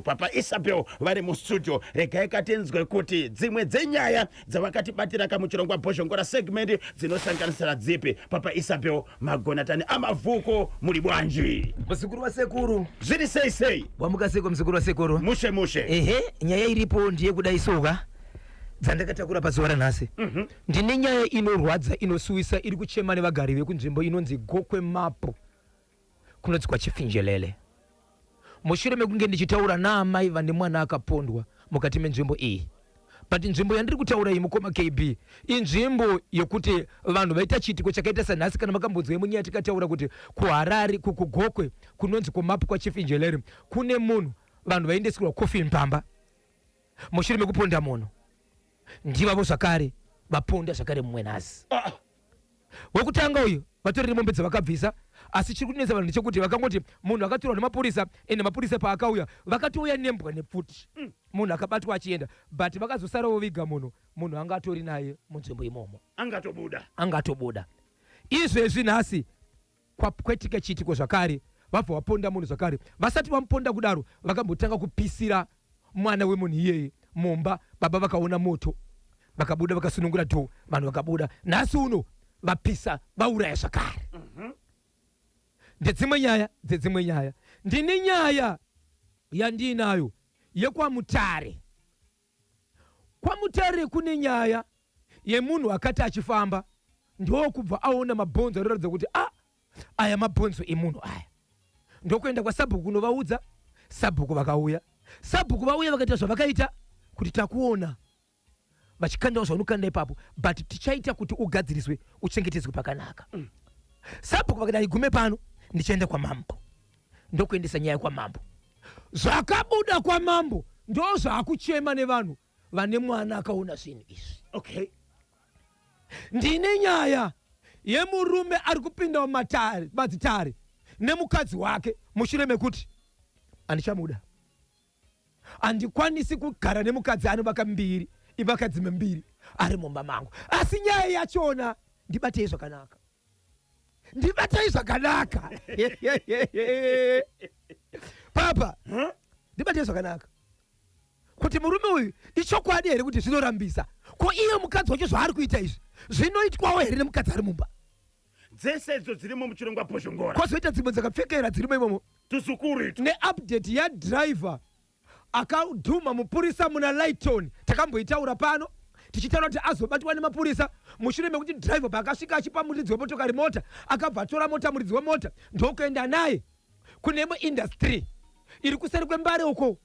Papa Isabel vari mustudio. Regai katinzwe kuti dzimwe dzenyaya dzavakatibatira kamuchirongwa Bhozhongora segment dzinosanganisira dzipi. Papa Isabel, magonatani amavhuko, muri bwanji? Muzukuru wasekuru. Zviri sei sei? Wamuka seko, muzukuru wasekuru? Mushe mushe. Ehe, nyaya iripo ndiye kudai soka dzandakatakura pazuva ranhasi. Ndine nyaya inorwadza, inosuwisa, iri kuchema nevagari vekunzvimbo inonzi Gokwe Mapo, kunonzi kwaChifinjelele, mushure mekunge ndichitaura naamai vane mwana akapondwa mukati menzvimbo iyi. But nzvimbo yandiri kutaura iyi, mukoma KB, inzvimbo yekuti vanhu vaita chiitiko chakaita sanhasi. Kana makambonzwa munyaya, tikataura kuti kuHarare, kuGokwe kunonzi kuMapo kwaChifinjelere, kune munhu vanhu vaendesirwa coffin pamba mushure mekuponda munhu. Ndivavo zvakare vaponda zvakare mumwe nhasi. Wekutanga uyu vatorere mombe dzavakabvisa, asi chiri kunetsa vanhu ndechekuti vakangoti munhu akatorwa nemapurisa, ende mapurisa paakauya vakatouya nembwa nepfuti. Munhu akabatwa achienda, but vakazosarawo viga munhu. Munhu anga atori naye munzvimbo imomo. Angatobuda. Angatobuda. Izvezvi nhasi kwaitika chiitiko zvakare, vabva vaponda munhu zvakare. Vasati vamuponda kudaro, vakambotanga kupisira mwana wemunhu iyeye mumba. Baba vakaona moto, vakabuda, vakasunungura door, vanhu vakabuda. Nhasi uno vapisa, vauraya zvakare. Ndedzimwe nyaya, dzedzimwe nyaya. Ndine nyaya yandiinayo yekwaMutare. KwaMutare kune nyaya yemunhu akati achifamba, ndokubva aona mabhonzo anoratidza kuti a aya mabhonzo emunhu aya, ndokuenda kwasabhuku kunovaudza. Sabhuku vakauya. Sabhuku vauya, vakaita zvavakaita kuti takuona vachikandawo zvaunokanda ipapo, but tichaita kuti ugadziriswe, uchengetedzwe pakanaka. Sabhuku vakati aigume pano, ndichaenda kwamambo. Ndokuendesa nyaya kwamambo. Zvakabuda kwamambo ndo zvaakuchema nevanhu vane mwana akaona zvinhu izvi. Ndine nyaya yemurume ari kupinda mumatare, madzitare, nemukadzi wake mushure mekuti handichamuda, handikwanisi kugara nemukadzi anovaka mbiri, ivaka dzimwe mbiri ari mumba mangu. Asi nyaya yachona, ndibatei zvakanaka, ndibatei zvakanaka papa, ndibatei zvakanaka kuti murume uyu ichokwadi here kuti zvinorambisa? Ko iye mukadzi wacho zvaari kuita izvi zvinoitwawo here nemukadzi ari mumba? Dzese idzo dzirimo muchirongwa Bhozhongora. Kwozoita dzimwe dzakapfekera dzirimo imomo. Tuzukuru itu. Neupdate yadhiraivha akadhuma mupurisa muna Lighton, takamboitaura pano tichitaura kuti azobatwa nemapurisa mushure mekuti dhiraivha paakasvika achipa muridzi wemotokari mota, akabva atora mota muridzi wemota, ndokuenda naye kune imwe industry iri kuseri kweMbare uko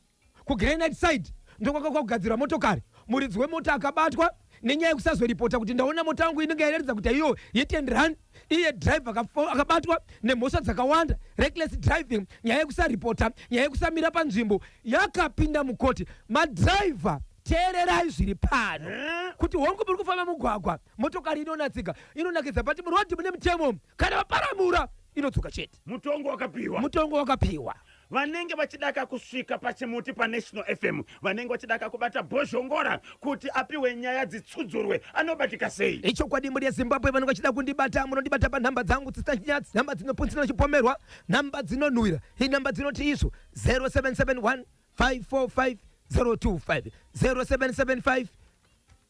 kuGranite side, ndokwaka kwakugadzirwa motokari. Muridzi wemota akabatwa nenyaya yekusazoripota kuti ndaona mota yangu inenge yairatidza kuti iyo hit and run. Iye driver akabatwa nemhosva dzakawanda, reckless driving, nyaya yekusaripota, nyaya yekusamira panzvimbo, yakapinda mukoti. Madhiraivha, teererai zviri pano kuti hongu, muri kufamba mugwagwa, motokari inonatsika, inonakidza, but murodhi mune mutemo. Kana vaparamura, inodzoka chete. Mutongo wakapiwa. Mutongo wakapiwa. Vanenge vachidaka kusvika pachimuti paNational FM, vanenge vachidaka kubata Bhozhongora kuti apiwe nyaya dzitsudzurwe, anobatika sei? Ichokwadi, mhuri yeZimbabwe, vanenge vachida kundibata, munondibata panhamba dzangu dzisina chinyatsi, nhamba dzinopunzira chipomerwa, nhamba dzinonhuwira, inhamba dzinoti izvo 0771 545 025, 0775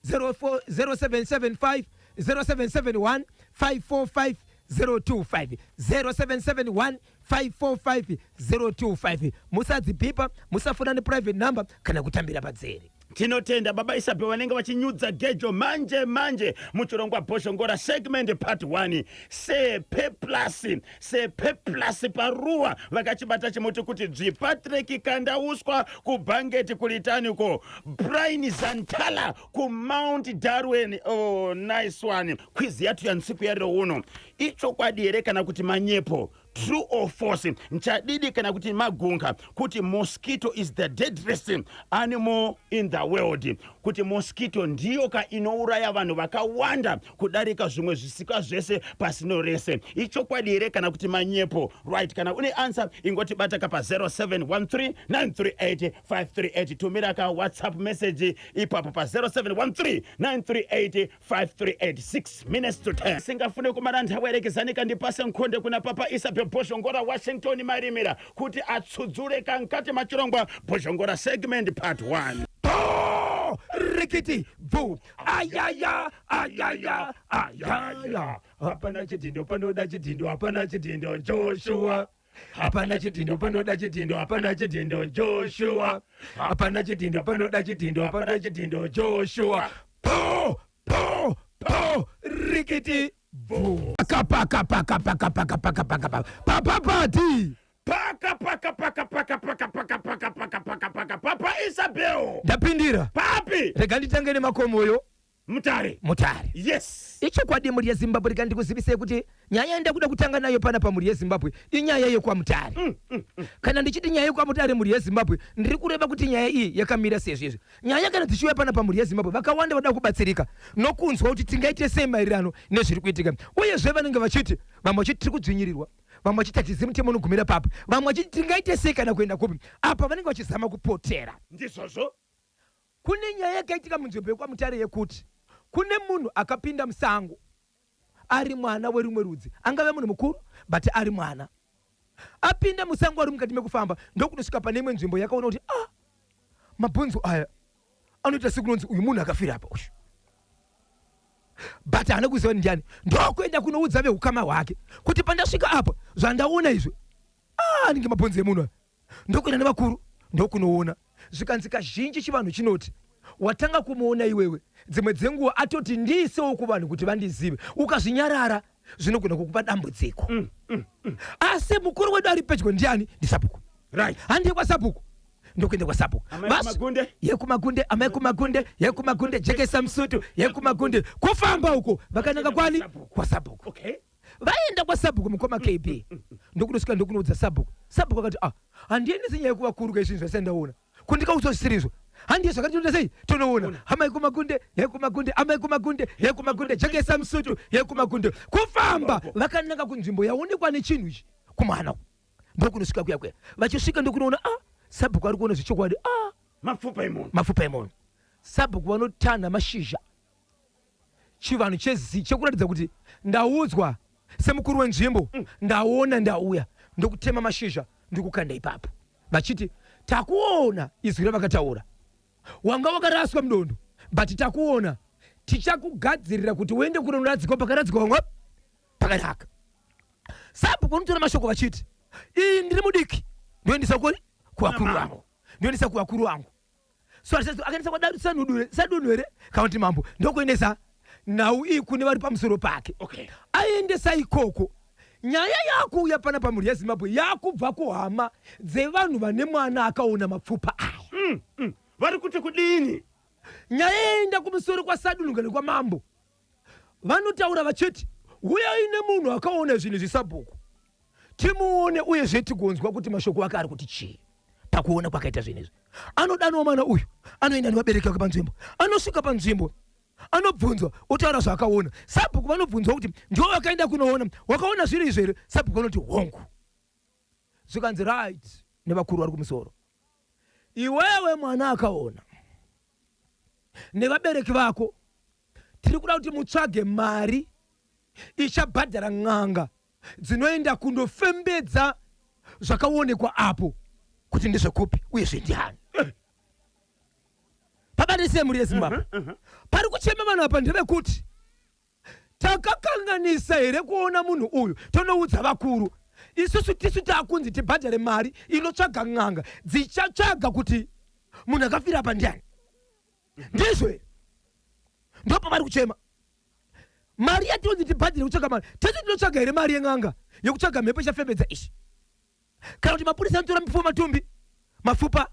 04, 0775, 0771 545 025, 0771 545 025. Musadzibhipa, musafona neprivate number kana kutambira padzere. Tinotenda Baba Isabel vanenge vachinyudza gejo manje manje muchirongwa Bhozhongora segment part 1. Sepe plus, sepe plus paruwa vakachibata chimuti kuti dzvi. Patrick Kandauswa kuBhangeti kuLitaniko, Brian Zantala kuMount Darwin. Oh, nice one. Quiz yatu yansiku yariro uno: ichokwadi here kana kuti manyepo, true or false, nchadidi kana kuti magunga, kuti mosquito is the deadliest animal in the world? Kuti mosquito ndiyo ka inouraya vanhu vakawanda kudarika zvimwe zvisikwa zvese pasino rese, ichokwadi here kana kuti manyepo? Right, kana une answer ingotibata ka pa 0713 938 538. Tumira ka WhatsApp message ipapo pa 0713 938 538. 6 minutes to 10, singafune kumara nthawi, alekezanika ndipase nkhonde kuna Papa Isabel. Isabel Bhozhongora Washington Marimira kuti atsudzure kankati machirongwa Bhozhongora segment part 1. Bo! Rikiti bvu ayaya ayaya ayaya hapana chidhindo panoda chidhindo hapana chidhindo Joshua hapana chidhindo panoda chidhindo hapana chidhindo Joshua hapana chidhindo panoda chidhindo hapana chidhindo Joshua po po po rikiti bvu paka paka paka paka paka paka paka papa pati Paka paka paka paka paka paka paka paka paka paka papa Isabel. Ndapindira. Papi. Rega nditange nemakomoyo. Mutare. Mutare. Yes. Ichokwadi mhuri yeZimbabwe rega ndikuzivisei kuti nyaya yandakuda kutanga nayo pana pamhuri yeZimbabwe inyaya yekwaMutare. Kana ndichiti nyaya yekwaMutare mhuri yeZimbabwe ndiri kureva kuti nyaya iyi yakamira sezvizvi. Nyaya kana dzichiuya pana pamhuri yeZimbabwe vakawanda vada kubatsirika nokunzwa kuti tingaite sei maererano nezviri kuitika. Uyezve vanenge vachiti vamwe vachiti tiri kudzvinyirirwa vamwe vachiti hatizivi mutemo unogumira papi vamwe vachiti tingaite sei kana kuenda kupi apa vanenge vachizama kupotera. Ndizvozvo. Kune nyaya yakaitika munzvimbo yekwaMutare yekuti kune munhu akapinda musango ari mwana werumwe rudzi angave munhu mukuru but ari mwana apinda musango ari mukati mekufamba ndokunosvika pane imwe nzvimbo yakaona kuti ah mabhonzo aya anoita sekunonzi uyu munhu akafira apa uyu but haana kuziva ndiani ndokuenda kunoudza veukama hwake kuti pandasvika apa zvandaona izvi ah, anenge mabhonzo emunhu aya ndokuenda nevakuru ndokunoona zvikanzi kazhinji chivanhu chinoti watanga kumuona iwewe dzimwe dzenguva atoti ndiisewo kuvanhu kuti vandizive ukazvinyarara zvinogona kukupa dambudziko Asi mukuru wedu ari pedyo ndiani? Ndisabhuku. Right. Handiye kwasabhuku. Ndokuenda kwasabhuku. Amai kumagunde. Yekumagunde, amai kumagunde, yekumagunde, jekesa musutu, yekumagunde. Kufamba uko vakananga kwani? Kwasabhuku. Okay. Vaenda kwasabhuku mukoma KB. Ndokunosvika ndokunoudza sabhuku. Sabhuku akati ah, handiendesi nyaya kuvakuru kaizvinhu zvese ndaona. Kundikaudza zvisiri izvo. Handiye zvakati tonoita sei? Tonoona. Amai kumagunde, yekumagunde, amai kumagunde, yekumagunde, jekesa musutu, yekumagunde. Kufamba vakananga kunzvimbo yaonekwa nechinhu ichi kumwana uku. Ndokunosvika kuya kuya. Vachisvika ndokunoona ah, sabhuku ari kuona zvechokwadi ah, Mapfupa emunhu. mapfupa emunhu. Sabhuku vanotanha mashizha. Chivanhu chezi chekuratidza kuti ndaudzwa semukuru wenzvimbo ndaona ndauya ndokutema mashizha ndikukanda ipapo vachiti takuona izwi ravakataura wanga wakaraswa mudondo but takuona tichakugadzirira kuti uende kunonoradzikwa pakaradzikwa vamwe pakanaka. Sabhuku vanotora mashoko vachiti iyi ndiri mudiki ndoendesa kuri kuvakuru vangu ndoendesa kuvakuru vangu so akaendesa kwasadunhu here kana kuti mambo ndokuendesa nhau iyi kune vari pamusoro pake. Okay. Aendesa ikoko nyaya yakuuya pana pamhuri yeZimbabwe yakubva kuhama dzevanhu vane mwana akaona mapfupa aya. Vari kuti kudini? Nyaya yaenda kumusoro kwasadunhu kana kwamambo vanotaura vachiti uyai nemunhu akaona zvinhu zvisabhuku timuone uyezve tigonzwa kuti mashoko ake ari kuti chii pakuona kwakaita zvinhu izvi. Anodanwa mwana uyu anoenda nevabereki vake panzvimbo anosvika panzvimbo anobvunzwa otaura zvaakaona. Sabhuku vanobvunzwa kuti ndiwo vakaenda kunoona wakaona zviri izvo here? Sabhuku vanoti hongu. Zvikanzi right nevakuru vari kumusoro iwewe mwana akaona nevabereki vako tiri kuda kuti mutsvage mari ichabhadhara n'anga dzinoenda kundofembedza zvakaonekwa apo kuti ndezvekupi uyezve ndiani. Pabatisei mhuri yeZimbabwe. Pari kuchema vanhu apa ndevekuti takakanganisa here kuona munhu uyu tonoudza vakuru isusu tisu takunzi tibhadhare mari inotsvaga n'anga dzichatsvaga kuti munhu akafira apa ndiani. Ndizvo here? Ndopavari kuchema. Mari yatinonzi tibhadhare kutsvaga mari tese tinotsvaga here mari yen'anga yekutsvaga mhepo ichafembedza izvi? Kana kuti mapurisa anotora mipfupa matumbi mafupa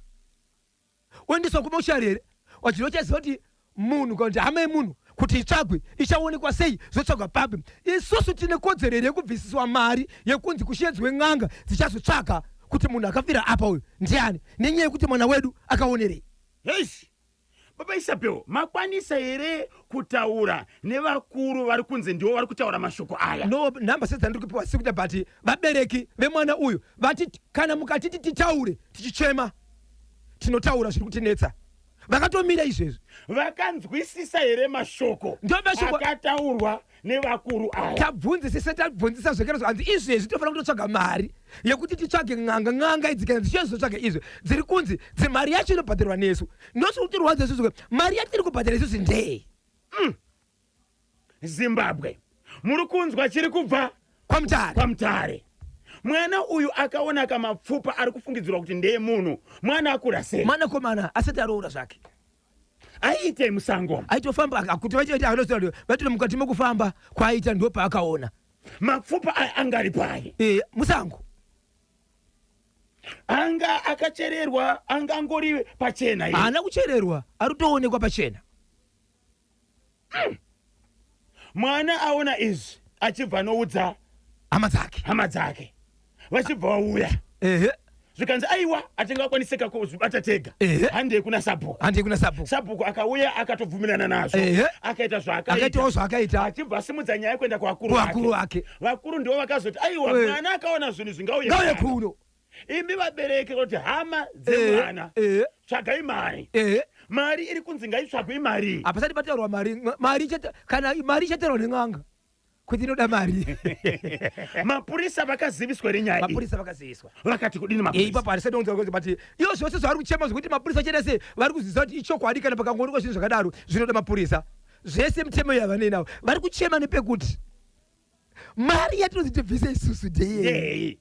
oendeswa kumoshari here? Wachiri vachaziva kuti munhu kana kuti hama yemunhu kuti itsvagwe ichaonekwa sei zvotsvagwa papi? Isusu tine kodzero here yekubvisiswa mari yekunzi kushedzwe n'anga dzichazotsvaga kuti munhu akafira apa uyu ndiani nenyaya yekuti mwana wedu akaonerei? Heish. Baba Isabel, makwanisa here kutaura nevakuru vari kunzi ndivo vari kutaura mashoko aya? No, nhamba sedzandiri kupiwa sikuita but vabereki vemwana uyu vati kana mukatiti titaure tichichema tinotaura zviri kutinetsa. Vakatomira izvezvi. Vakanzwisisa here mashoko Ndo mashoko- akataurwa nevakuru aya? Tabvunzisisa, tabvunzisa zvekare, hanzi izvezvi tofanira kutotsvaga mari yekuti titsvage n'anga. N'anga idzi kana dzichizotsvaga izvo dziri kunzi mari yacho inobhadharwa nesu. Ndosikutirwadza isusu, mari yatiri kubhadhara isusu ndei? Zimbabwe, muri kunzwa chiri kubva kwaMutare. KwaMutare. Mwana uyu akaona kamapfupa ari kufungidzirwa kuti ndeemunhu. Mwana akura sei? Mwanakomana asati aroora zvake. Aiitei musango? Aitofamba kuti vachiita mukati mekufamba kwaaita ndo paakaona. Mapfupa aya angari pai? Musango. Anga akachererwa, anga angori pachena here? Haana kuchererwa, ari kutoonekwa pachena. Mwana aona izvi achibva noudza hama dzake. Hama dzake vachibva vauya. Zvikanzi aiwa, hatingakwanisika kuzvibata tega. Handei kuna sabhuku. Handei kuna sabhuku. Sabhuku akauya akatobvumirana nazvo. Akaita zvaakaita. Akaitawo zvaakaita. Achibva asimudza nyaya kuenda kuvakuru. Kuvakuru vake. Vakuru ndivo vakazoti aiwa, mwana akaona zvinhu zvingauye ngauye pano. Kuno. Imi vabereki, kuti hama dzemwana, tsvagai mari. Mari iri kunzi ngaitsvagwe imari. Hapasati pataurwa mari. Mari kana mari ichataurwa nen'anga kuti inoda mari. Mapurisa vakaziviswa here nyaya iyi? Mapurisa vakaziviswa. Vakati kudini mapurisa? Ipapo harisati onzwa kuti, but iyo zvose zvavari kuchema zvekuti mapurisa achaita sei, vari kuzivisa kuti ichokwadi. Kana pakangoonekwa zvinhu zvakadaro zvinoda mapurisa, zvese mitemo yavanei vari kuchema nepekuti mari yatinonzi tibvise isusu ndeyei? Ndei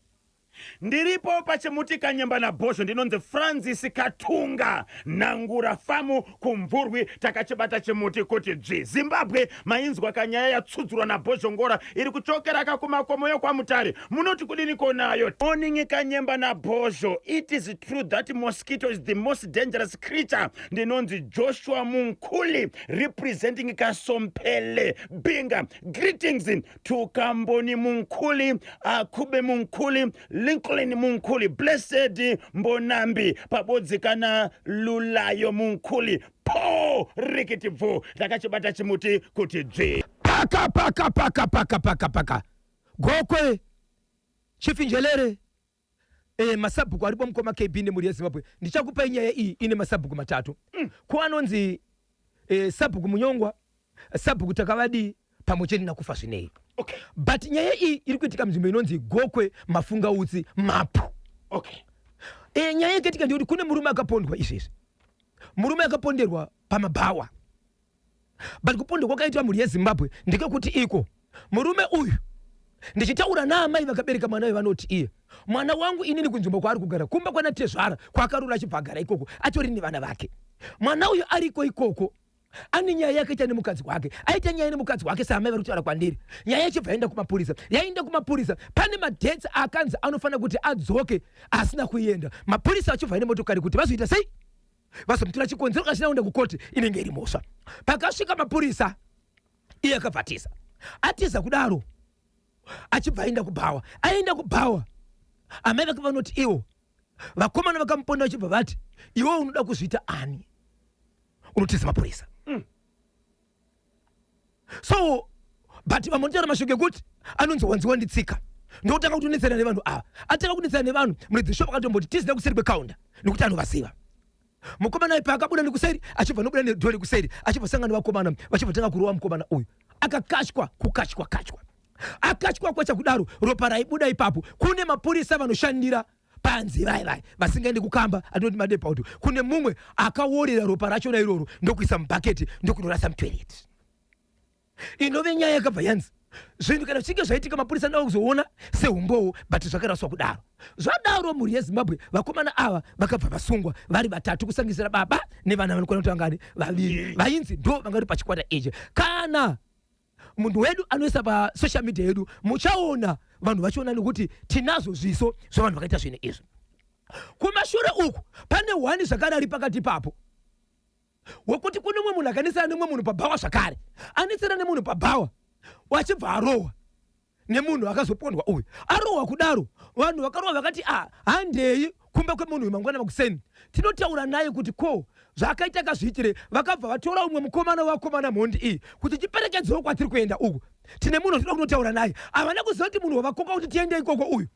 ndiripo pachimuti Kanyemba naBhozho. Ndinonzi Francis Katunga, Nhangura Famu, kuMvurwi. Takachibata chimuti kuti dzvi. Zimbabwe, mainzwa kanyaya yatsudzurwa naBhozhongora iri kuchokera kakumakomo yokwaMutare. Munoti kudini konayo? Morning Kanyemba naBhozho, it is true that mosquito is the most dangerous creature. Ndinonzi Joshua Munkuli, representing Kasompele, Binga. Greetings to Kamboni Munkuli, Akube Munkuli, Lincoln Munkuli, Blessed Mbonambi pabodzi kana Lulayo Munkuli po rikitibvu. Takachibata chimuti kuti dzvi. Paka paka paka paka paka paka Gokwe, Chief Njelere, masabhuku aripo. Mukoma KB nemhuri yeZimbabwe, ndichakupai nyaya iyi ine masabhuku matatu. Ko anonzi sabhuku Munyongwa, sabhuku Takavadii pamwe chete naKufa Zvinei. But nyaya iyi iri kuitika munzvimbo inonzi Gokwe, Mafungautsi, Mapu. Nyaya yakaitika ndeyekuti kune murume akapondwa izvezvi, murume akaponderwa pamabhawa. But kupondwa kwakaitwa, mhuri yeZimbabwe, ndekekuti iko murume uyu, ndichitaura naamai vakabereka mwana uyu, vanoti iye mwana wangu inini kunzvimbo kwaari kugara kumba kwana tezvara kwaakarura achibva agara ikoko, atori nevana vake. Mwana uyu ariko ikoko ane nyaya yakaita nemukadzi wake, aita nyaya nemukadzi wake saamai vari kutaura kwandiri. Nyaya yachibva yaenda kumapurisa. Yaenda kumapurisa, pane madates akanzi anofanira kuti adzoke asina kuenda. Mapurisa achibva nemotokari kuti vazoita sei, vazomutora. Chikonzero kasina kuenda kukoti inenge iri mhosva. Pakasvika mapurisa, iye akabva atiza. Atiza kudaro, achibva aenda kubhawa. Aenda kubhawa, amai vake vanoti ivo vakomana vakamuponda vachibva vati, "Iwe unoda kuzviita ani unotiza mapurisa?" So but vamwe vanotaura mashoko ekuti anonzi wanziwa nditsika, ndokutanga kutonetsana nevanhu ava. Atanga kunetsana nevanhu, muridzi shop akatomboti tizida kuseri kwekaunda nekuti anovaziva. Mukomana uyu paakabuda nekuseri, achibva nobuda nedhoo rekuseri, achibva sangana nevakomana, vachibva tanga kurova mukomana uyu. Akakachwa, kukachwa kachwa, akachwa kwacha kudaro, ropa raibuda ipapo. Kune mapurisa vanoshandira panze vai vai vasingaendi kukamba, atinoti madepauto. Kune mumwe akaworera ropa rachona iroro, ndokuisa mubhaketi, ndokunorasa mutoilet. Inove nyaya yakabva yanzi zvinhu kana zvichinge zvaitika, mapurisa anoda kuzoona seumbowo, but zvakaraswa kudaro. Zvadaro, mhuri yeZimbabwe, vakomana ava vakabva vasungwa vari vatatu, kusanganisira baba nevana vanokwana kuti vangani? Vaviri, vainzi ndo vanga vari pachikwata ichi. Kana munhu wedu anoisa pasocial media yedu, muchaona vanhu vachiona, nekuti tinazvo zviso zvevanhu vakaita zvinhu izvi. Kumashure uku pane hwani zvakare ari pakati ipapo wekuti kune umwe munhu akanetsana nemumwe munhu pabhawa zvakare, anetsana nemunhu pabhawa, wachibva arohwa nemunhu akazopondwa uyu. Arohwa kudaro, vanhu vakarohwa vakati, "A, handei kumba kwemunhu uyu mangwana makuseni, tinotaura naye kuti ko zvaakaita akazviitire." Vakabva vatora umwe mukomana wevakomana mhondi iyi kuti tiperekedzewo kwatiri kuenda uku, tine munhu tinoda kunotaura naye. Havana kuziva kuti munhu wavakoka kuti tiende ikoko uyu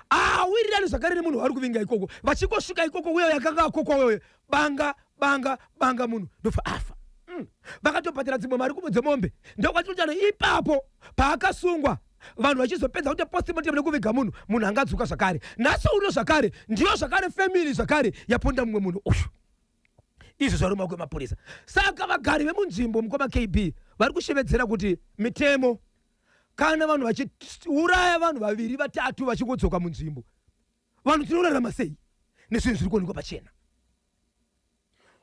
awirirani zvakare nemunhu waari kuvinga ikoko. Vachingosvika ikoko, uyo yakanga akokwa uyoyo banga. Banga banga munhu ndobva afa. Vakatobhadhara dzimwe mari kumwe dzemombe. Ndokwatinotaura ipapo paakasungwa, vanhu vachizopedza kuti postmortem nekuviga munhu, munhu angadzoka zvakare. Nhasi uno zvakare ndiyo zvakare family zvakare yaponda mumwe munhu uyu. Izvo zvaruma kwemapurisa. Saka vagari vemunzvimbo, mukoma KB, vari kushevedzera kuti mitemo, kana vanhu vachiuraya vanhu vaviri vatatu vachingodzoka munzvimbo, vanhu tinorarama sei nezvinhu zviri kuonekwa pachena?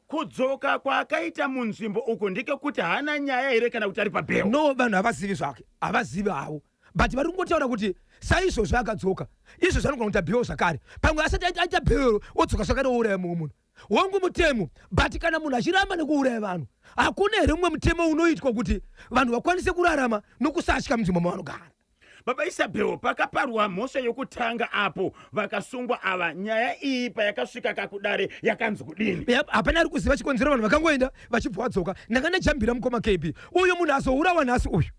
Kudzoka kwaakaita munzvimbo uku ndekekuti haana nyaya here kana kuti ari pabail? No, vanhu havazivi zvake, havazivi havo, but vari kungotaura kuti saizvozvo akadzoka, izvozvo anogona kuita bail zvakare. Pamwe asati aita bail, odzoka zvakare ouraya mumwe munhu. Hongu mutemo, but kana munhu achiramba nekuuraya vanhu, hakuna here mumwe mutemo unoitwa kuti vanhu vakwanise kurarama nokusatya munzvimbo mavanogara? Baba Isabel, pakaparwa mhosva yokutanga apo vakasungwa ava, nyaya iyi payakasvika kakudare yakanzi kudini? Hapana ari kuziva chikonzero, vanhu vakangoenda vachibva vadzoka. Ndanga ndajambira, mukoma KB, uyu munhu azourawa nhasi uyu,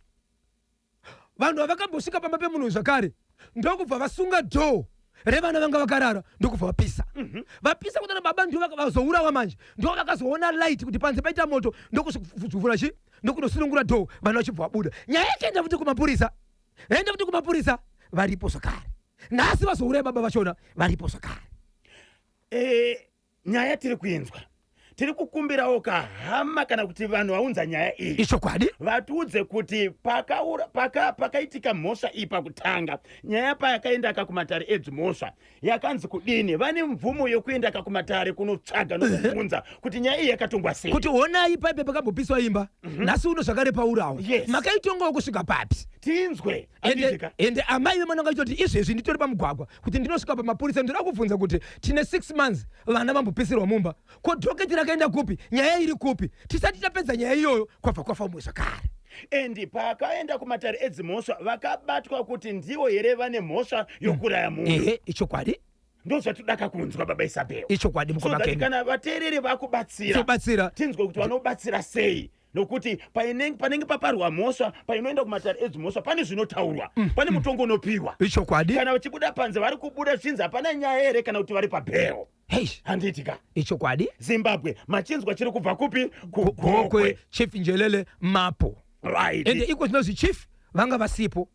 vanhu havakambosvika pamba pemunhu zvakare, ndokubva vasunga door revana vanga vakarara, ndokubva vapisa. Vapisa kudaro, baba ndo vazourawa manje, ndo vakazoona light kuti panze paita moto, ndokusvuvura chi ndokunosunungura door, vana vachibva vabuda. Nyaya yakaenda futi kumapurisa, yaenda futi kumapurisa, varipo zvakare. Nhasi vazouraya baba vachona, varipo zvakare. Nyaya tiri kuinzwa, tiri kukumbirawo kahama kana kuti vanhu vaunza nyaya iyi Ichokwadi. vatiudze kuti pakaitika mhosva iyi pakutanga, nyaya payakaenda kakumatare edzimhosva yakanzi kudini. Vane mvumo yokuenda kakumatare kunotsvaga nokubvunza kuti nyaya iyi yakatongwa sei. Kuti honai, paipe pakambopiswa imba, nhasi uno zvakare paurawa. Makaitongawo kusvika papi? Tinzwe. Ende Handitika? Ende amai vemwana vachitoti izvezvi nditori pamugwagwa kuti ndinosvika pamapurisa, ndoda kubvunza kuti tine 6 months vana vambopisirwa mumba, ko docket rakaenda kupi? Nyaya iri kupi? Tisati tapedza nyaya iyoyo, kwabva kwafa umwe zvakare. And paakaenda kumatare edzimhosva, vakabatwa kuti ndivo here vane mhosva yokuraya munhu? Ehe, ichokwadi. Ndozvatodaka kunzwa, baba Isabel. Ichokwadi, so mukoma that Ken. Kana vateereri vakubatsira, tobatsira, tinzwe kuti vanobatsira sei, nokuti panenge paparwa mhosva, painoenda kumatare edzimhosva, pane zvinotaurwa, pane mutongo unopiwa. Ichokwadi. Kana vachibuda panze, vari kubuda zvichinzi hapana nyaya here kana kuti vari pabail? Hei. Handiti ka? Ichokwadi. Zimbabwe, machinzwa chiri kubva kupi? Gokwe. KuGokwe. Chief Njelele Mapo. Ende iko zvinozvi chief vanga vasipo.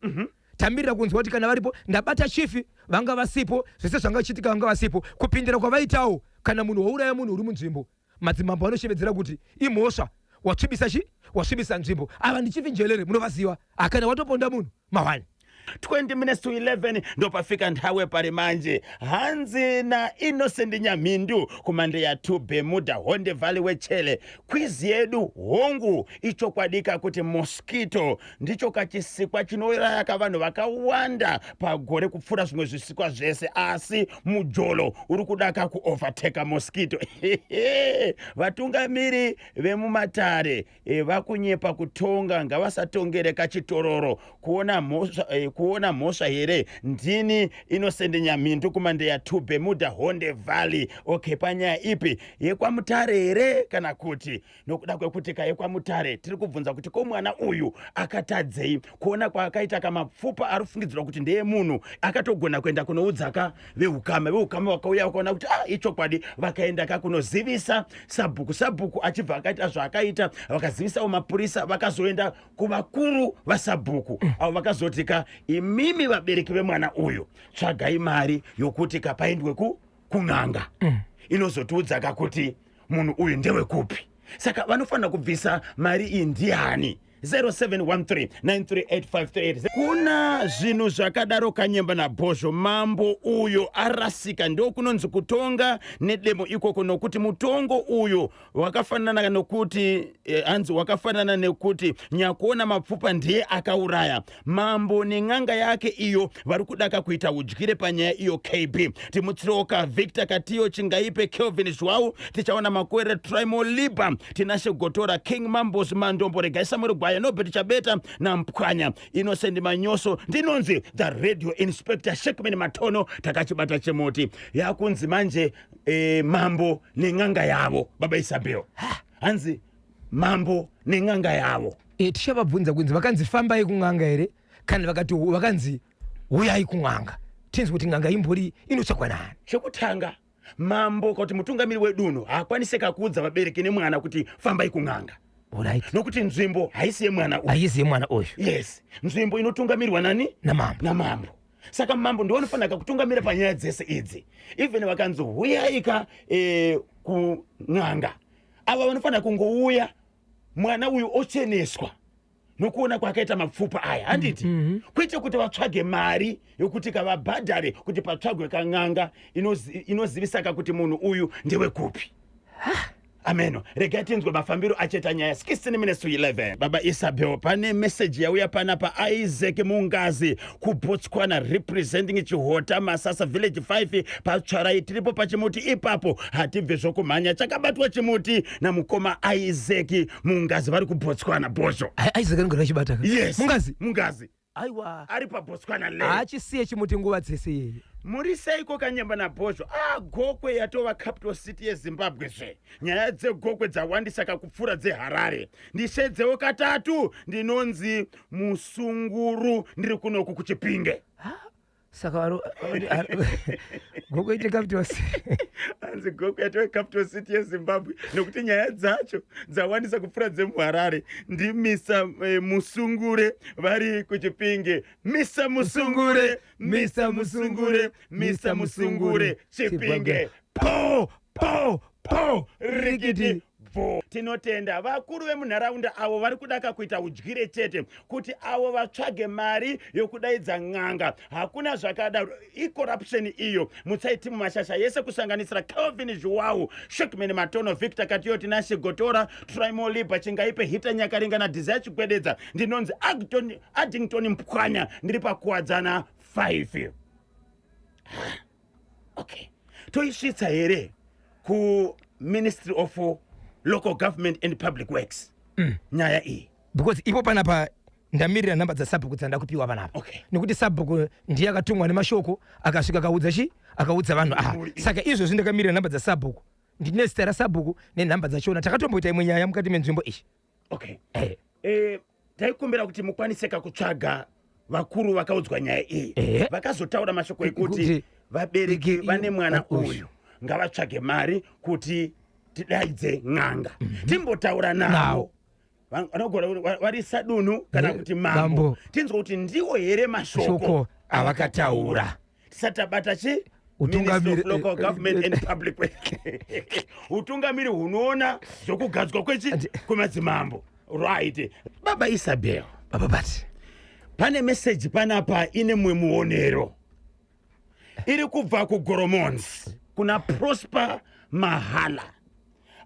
Tamirira kunzwa kuti kana varipo. Ndabata chief, vanga vasipo. Zvese zvanga zvichiitika vanga vasipo. Kupindira kwavaitawo, kana munhu wauraya munhu uri munzvimbo, madzimambo anoshevedzera kuti imhosva, watsvibisa chi wasvibisa nzvimbo. Ava ndiChief Njelele, munovaziva. Akana watoponda munhu mahwani. 20 minutes to 11 ndopafika nthawe pari manje. Hanzi naInnocent Nyamhindu kuMandeya 2 Bermuda Honde Valley wechele quiz yedu. Hongu, ichokwadika kuti mosquito ndicho kachisikwa chinouraya kavanhu vakawanda pagore kupfuura zvimwe zvisikwa zvese, asi mujolo uri kudaka kuovertaka mosquito. Vatungamiri vemumatare vakunyepa kutonga, ngavasatongere kachitororo kuona mhosva, kuona mhosva here? Ndini Innocent Nyamhindu kuMandeya 2 Bermuda Honde Valley. Okay, panyaya ipi? YekwaMutare here kana kuti nokuda kwekuti kayekwamutare tiri kubvunza kuti ko mwana uyu akatadzei? Kuona kwaakaita kamapfupa ari kufungidzirwa kuti ndeyemunhu, akatogona kuenda kunoudzaka veukama. Veukama vakauya vakaona kuti ah, ichokwadi, vakaenda kakunozivisa sabhuku, sabhuku achibva akaita zvaakaita, vakazivisawo mapurisa, vakazoenda kuvakuru vasabhuku avo vakazoti ka imimi vabereki vemwana uyu tsvagai mari yokuti kapaendwe kun'anga inozotiudzaka kuti munhu uyu ndewekupi. Saka vanofanira kubvisa mari iyi ndiani? 0713938538. Kuna zvinhu zvakadaro kanyemba nabhozho. Mambo uyo arasika, ndokunonzi kutonga nedemo ikoko, nokuti mutongo uyu wakafanana nokuti hanzi wakafanana nekuti nyakuona mapfupa ndiye akauraya. Mambo nen'anga yake iyo vari kudaka kuita udyire panyaya iyo. KB timutsiroka Victor Katiyo, Chingaipe Kelvin Zhwau, tichaona Makwere, Trimo Liba, Tinashe Gotora, King Mambos Mandombo, Regai Samuel Gwaya, Nobert Chabeta naMpwanya Innocent Manyoso. Ndinonzi the radio inspector Shekman Matono. Takachibata chemoti yakunzi manje mambo nen'anga yavo. Baba Isabel, hanzi mambo nen'anga yavo. Tichavabvunza kunzi vakanzi fambai kun'anga here kana vakati vakanzi uyai kun'anga, tinzwe kuti n'anga imbori inotsvakwa nani. Chekutanga, Mambo kuti mutungamiri wedunhu haakwanise kakuudza vabereki nemwana kuti fambai kun'anga. Alright. Nokuti nzvimbo haisi yemwana uyu. Haisi yemwana uyu. Yes, nzvimbo inotungamirwa nani? Namambo. Namambo. Saka mambo ndiwo anofanira kutungamira panyaya dzese idzi. Even vakanzi huyaika kun'anga, ava vanofanira kungouya mwana uyu ocheneswa nokuona kwakaita mapfupa aya, handiti? Kwete kuti vatsvage mari yokuti kavabhadhare kuti patsvagwe kan'anga inozivisaka kuti munhu uyu ndewekupi. Ameno, regai tinzwe mafambiro achiita nyaya. 16 minutes to 11. Baba Isabel, pane meseji yauya panapa. Isaac Mungazi kuBotswana, representing Chihota Masasa village 5 patsvarai. Tiripo pachimuti ipapo, hatibve zvokumhanya. Chakabatwa chimuti namukoma Isaac Mungazi vari kuBotswana, bhozho. Isaac anogara achibata ka? Yes. Mungazi. Mungazi. Aiwa. Ari paBotswana le. Haachisiye chimuti nguva dzese yeye. Muri seiko Kanyemba naBhozho? A, Gokwe yatova capital city yeZimbabwe zve. Nyaya dzeGokwe dzawandisa kakupfuura dzeHarare. Ndishedzewo katatu. Ndinonzi Musunguru, ndiri kunoku kuChipinge. Saka Gokwe ite capital city. Hanzi Gokwe yatova capital city yeZimbabwe nekuti nyaya dzacho dzawandisa kupfuura dzemuHarare. Ndimisa Musungure vari kuChipinge. Misa Musungure, Misa Musungure, Misa Musungure, Chipinge. Po po po, rikiti bvo. Tinotenda vakuru vemunharaunda avo vari kudaka kuita udyire chete kuti avo vatsvage mari yokudaidza n'anga. Hakuna zvakadaro, icorruption iyo. Mutsaiti mumashasha yese, kusanganisira Calvin Zhuwau, Shekman Matono, Victor Katiyoti, Nashi Gotora, Trimoliba Chingaipe, Hita Nyakaringa naDesire Chigwededza. Ndinonzi Addington Mpwanya, ndiri paKuwadzana 5. Okay, toisvitsa here kuMinistry of Local Government and Public Works nyaya iyi? Because ipo panapa ndamirira nhamba dzasabhuku dzandakupiwa panapa. Nekuti sabhuku ndiye akatumwa nemashoko, akasvika akaudza chi akaudza vanhu aha. Mhuri iyi. Saka izvozvi ndakamirira nhamba dzasabhuku, ndine zita rasabhuku nenhamba dzachona. Takatomboita imwe nyaya mukati menzvimbo iyi. Taikumbira kuti mukwaniseka kutsvaga vakuru vakaudzwa nyaya iyi, vakazotaura mashoko ekuti vabereki vane mwana uyu. Uyu ngavatsvage mari kuti tidaidze n'anga, timbotaura navo. Navo. Vanogona vari sadunhu kana kuti mambo. Mambo. Tinzwa kuti ndiwo here mashoko Shoko avakataura. Tisati tabata chi Utungamiri- Ministry of Local Government and Public Works, utungamiri hunoona zvokugadzwa kwechi kwemadzimambo. Right, baba Isabel. Baba Bati. Pane meseji panapa ine mumwe muonero, iri kubva kuGoromonzi kuna Prosper Mahala.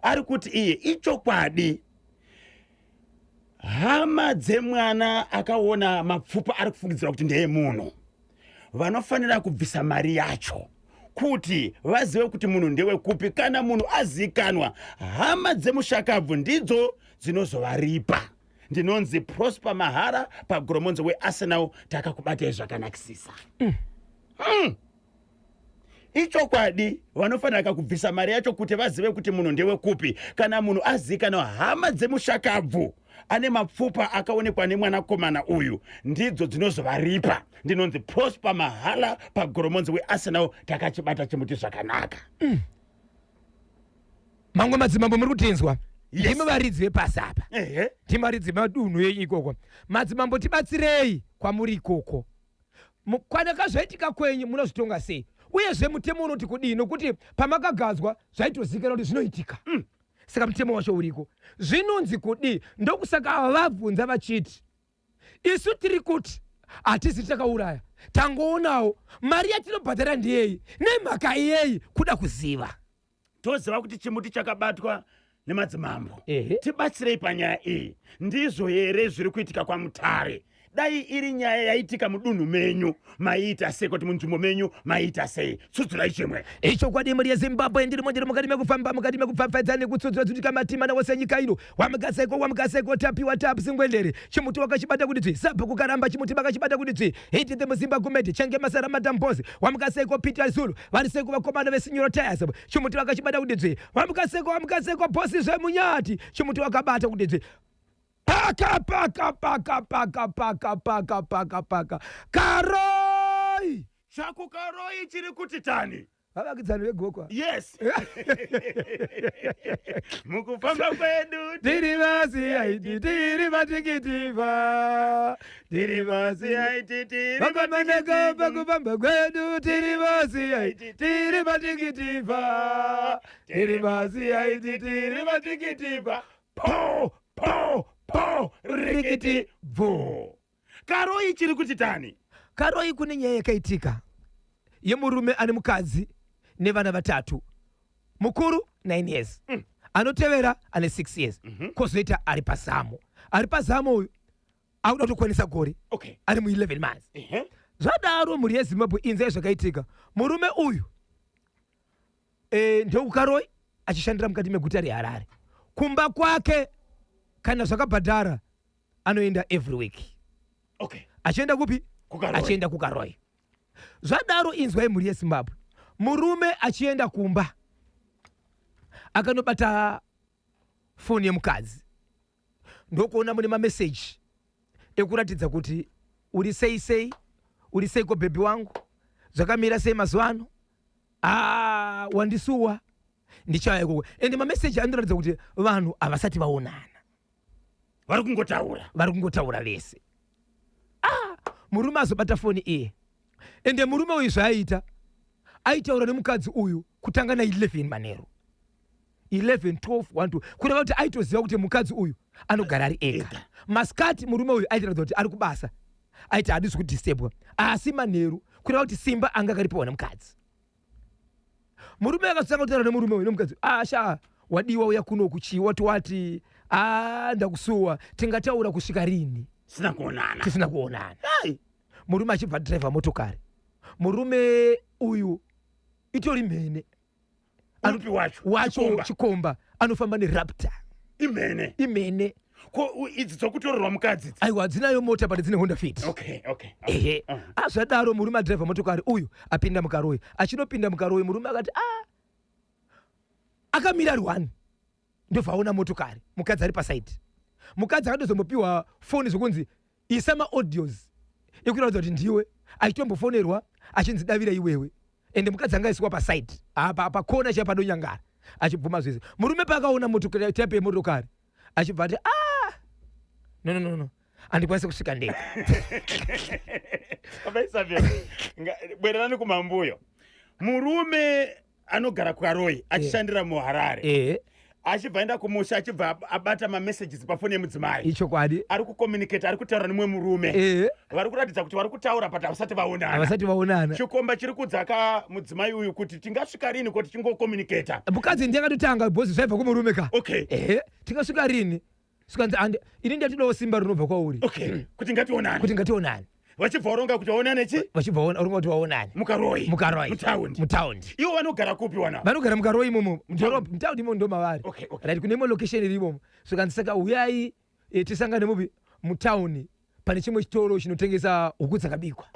Ari kuti iye, ichokwadi, hama dzemwana akaona mapfupa ari kufungidzira kuti ndeyemunhu vanofanira kubvisa mari yacho kuti vazive kuti munhu ndewekupi. Kana munhu azikanwa, hama dzemushakabvu ndidzo dzinozovaripa. Ndinonzi Prosper Mahara paGoromonzi weArsenal. Takakubatai zvakanakisisa. Ichokwadi, vanofanira kubvisa mari yacho kuti vazive kuti munhu ndewekupi. Kana munhu azikanwa, hama dzemushakabvu ane mapfupa akaonekwa nemwanakomana uyu ndidzo dzinozovaripa. Ndinonzi Prosper Mahala paGoromonzi weArsenal. Takachibata chimuti zvakanaka. Mamwe madzimambo muri kutinzwa? Yes. Ndimi varidzi vepasi apa. Ndimi varidzi vemadunhu enyu ikoko. Madzimambo, tibatsirei kwamuri ikoko. Kana kazvaitika kwenyu munozvitonga sei? Uyezve mutemo unoti kudii? Nokuti pamakagadzwa zvaitozikanwa kuti zvinoitika. Saka mutemo wacho uriko, zvinonzi kudii? Ndokusaka ava vabvunza vachiti isu tiri kuti hatisi takauraya, tangoonawo. Mari yatinobhadhara ndiyei, nemhaka iyei? Kuda kuziva. Toziva kuti chimuti chakabatwa nemadzimambo. Tibatsirei panyaya iyi. Ndizvo here zviri kuitika kwaMutare? Dai iri nyaya yaitika mudunhu menyu, maiita sei? Kuti munzvimbo menyu maiita sei? Tsudzurai chimwe. Ichokwadi, mhuri yeZimbabwe, ndirimo, ndiri mukati mekufamba, mukati mekupfapfaidza nekutsudzura dzutika matima nawose nyika ino. Wamugaseko, wamugaseko, Tapiwa Tapsingwendere. Chimuti wakachibata kuti dzvi, sabhuku karamba chimuti vakachibata kuti dzvi. Hiti the Muzimba Gumede Chenge Masara Madambozi. Wamugaseko, Peter Zulu. Vari seko vakomana veSinyoro Tires. Chimuti vakachibata kuti dzvi. Wamugaseko, wamugaseko, Bosi Zvemunyati. Chimuti wakabata kuti dzvi. Paka paka paka paka paka paka paka paka karoi. Chakukaroi chiri kuti tani. Vavakidzani veGokwa. Yes, mukufamba kwedu tiri vasiyaiti, tiri vatikitiva, tiri vasiyaiti. Aiti tiri Vakamanaka pakufamba kwedu, tiri vasiyaiti, tiri vatikitiva, tiri vasiyaiti, tiri vatikitiva. Po po po, rikiti rikiti bvu. Karoi chiri kuti tani? Karoi kune nyaya yakaitika yemurume ane mukadzi nevana vatatu. Mukuru 9 years, anotevera ane 6 years, kwozoita ari pazamu. Ari pazamu uyu akuda kutokwanisa gore, ari mu11 months. Zvadaro, mhuri yeZimbabwe, inzai zvakaitika. Murume uyu ndewuKaroi, achishandira mukati meguta reHarare. Kumba kwake, kana zvakabhadhara, anoenda every week. Achienda kupi? KuKaroi. Achienda kuKaroi. Zvadaro, inzwai mhuri yeZimbabwe, murume achienda kumba akanobata foni yemukadzi, ndokuona mune mameseji ekuratidza kuti uri sei sei, uri seiko baby wangu, zvakamira sei mazuva ano, ah, wandisuwa, ndichauya ikoko. Ende mameseji anoratidza kuti vanhu havasati vaonana. Vari kungotaura. Vari kungotaura vese. Ah, murume azobata foni iye. Ende murume uyu zvaaita, aitaura nemukadzi uyu kutanga na11 manheru, 11, 12, 1, 2, kureva kuti aitoziva kuti mukadzi uyu anogara ari ega. Ega. Masikati murume uyu aitoratidza kuti ari kubasa, aiti hadisi kudisturbwa, asi manheru, kureva kuti simba anga akaripiwa nemukadzi. Murume akazotanga kutaura nemurume uyu, nemukadzi: "Asha, wadiwa, uya kuno kuchi wati wati, a ndakusuwa, tingataura kusvika rini Sina kuonana?" Tisina kuonana. Ai. Murume achibva dhiraivha motokari. Murume uyu itori mhene. Upi wacho? Wacho. Chikomba. Chikomba anofamba neRaptor. Imhene. Imhene. Ko idzi dzokutorerwa mukadzi idzi? Aiwa, dzinayo mota, but dzine Honda Fit. Ehe. Azvadaro, murume adhiraivha motokari uyu apinda muKaroi. Achinopinda muKaroi, murume akati a akamira ari one, ndobva aona motokari, mukadzi ari pasaidi. Mukadzi akatozombopiwa foni zvokunzi isa maaudios ekuratidza kuti ndiwe, achitombofonerwa achinzi davira iwewe. Ende mukadzi anga aiswa pasaidi apa pakona chaipo padonyangara, achibvuma zvese. Murume paakaona motokari, type yemotokari, achibva ati, "Ah, no, no, no, no, handikwanisi kusvika ndega." Vaisabel, bwererani kumambuyo. Murume anogara kuKaroi achishandira muHarare, achibva aenda kumusha, achibva abata mamessages pafoni yemudzimai. Ichokwadi. Ari kucommunicate, ari kutaura nemumwe murume. Vari kuratidza kuti vari kutaura, but havasati vaonana. Havasati vaonana. Chikomba chiri kudzaka mudzimai uyu kuti tingasvika rini kuti tingocommunicata. Mukadzi ndiye akatotanga, bhozi zvaibva kumurume ka. Ehe, tingasvika rini? Svikanzi ini ndatidawo simba rinobva kwauri. Okay, kuti ngationane. Kuti ngationane. Vachibva varonga kuti vaonane chi? Vachibva varonga kuti vaonane. MuKaroi. MuKaroi. Mutaundi. Mutaundi. Ivo vanogara kupi wana? Vanogara muKaroi imomo, mudhorobha, mutaundi imomo ndo mavari. Right, kune imwe location iri imomo. Svikanzi saka uyai, tisangane mupi? Mutauni, pane chimwe chitoro chinotengesa huku dzakabikwa.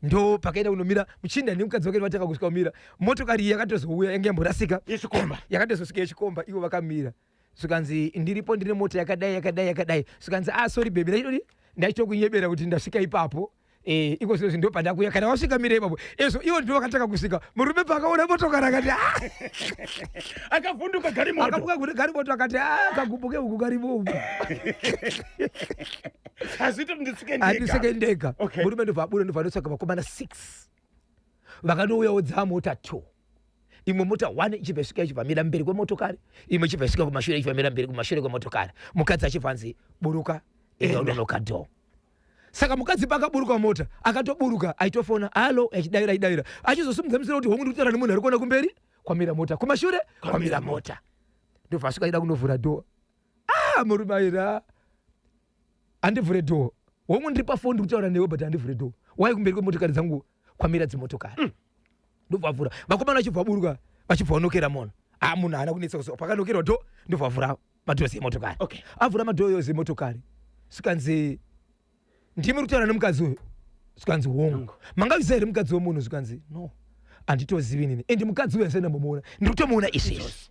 Ndo pakaenda kunomira muchinda nemukadzi wake. Vatanga kusvika kumira, motokari iyi yakatozouya, yange yamborasika. Yechikomba. Yakatozosvika yechikomba, ivo vakamira. Svikanzi ndiripo, ndine mota yakadai yakadai yakadai. Svikanzi, "Ah, sorry baby, ndachitodi ndachitokunyebera kuti ndasvika ipapo. Iko zvino ndo pandakuya, kana wasvika mira ipapo." Ezvo ivo ndo vakatanga kusvika. Murume paakaona motokari akati, "Ah." Akavhunduka garimoto. Akabuka kuti garimoto, akati, "Ah, kagubuke uku karimo uku." Hazviiti kuti ndisvike ndega. Handisvike ndega. Murume ndobva abuda, ndobva anotsvaga vakomana 6 vakanouyawo dzamota 2. Imwe mota 1 ichibva isvika, ichibva mira mberi kwemotokari, imwe ichibva isvika kumashure, ichibva mira mberi kumashure kwemotokari. Mukadzi achibva anzi buruka, enda unonoka door. Saka mukadzi paakaburuka mota, akatoburuka aitofona, "Hello," achidavira, achidavira, achizosimudza musoro kuti hongu, ndikutaura nemunhu ari kuona kumberi kwamira mota, kumashure kwamira mota. Ndobva asvika achida kunovhura door. Ah, murume aira, "Handivhure door. Hongu, ndiri pafoni, ndiri kutaura newe, but handivhure door. Wai kumberi kwemotokari dzangu kwamira dzimotokari?" Ndobva avhura, vakomana vachibva vaburuka, vachibva vanokera munhu. A, munhu haana kunetsa kuzo pakanokerwa door, ndobva avhura madoors emotokari. Avhura madoors emotokari, svikanzi, "Ndimi kutaura nemukadzi uyu?" Svikanzi, "Hongu." "Mangavisa here mukadzi wemunhu?" Svikanzi, "No, handitozivi inini, ende mukadzi uyu handisati ndambomuona, ndiri kutomuona izvezvi."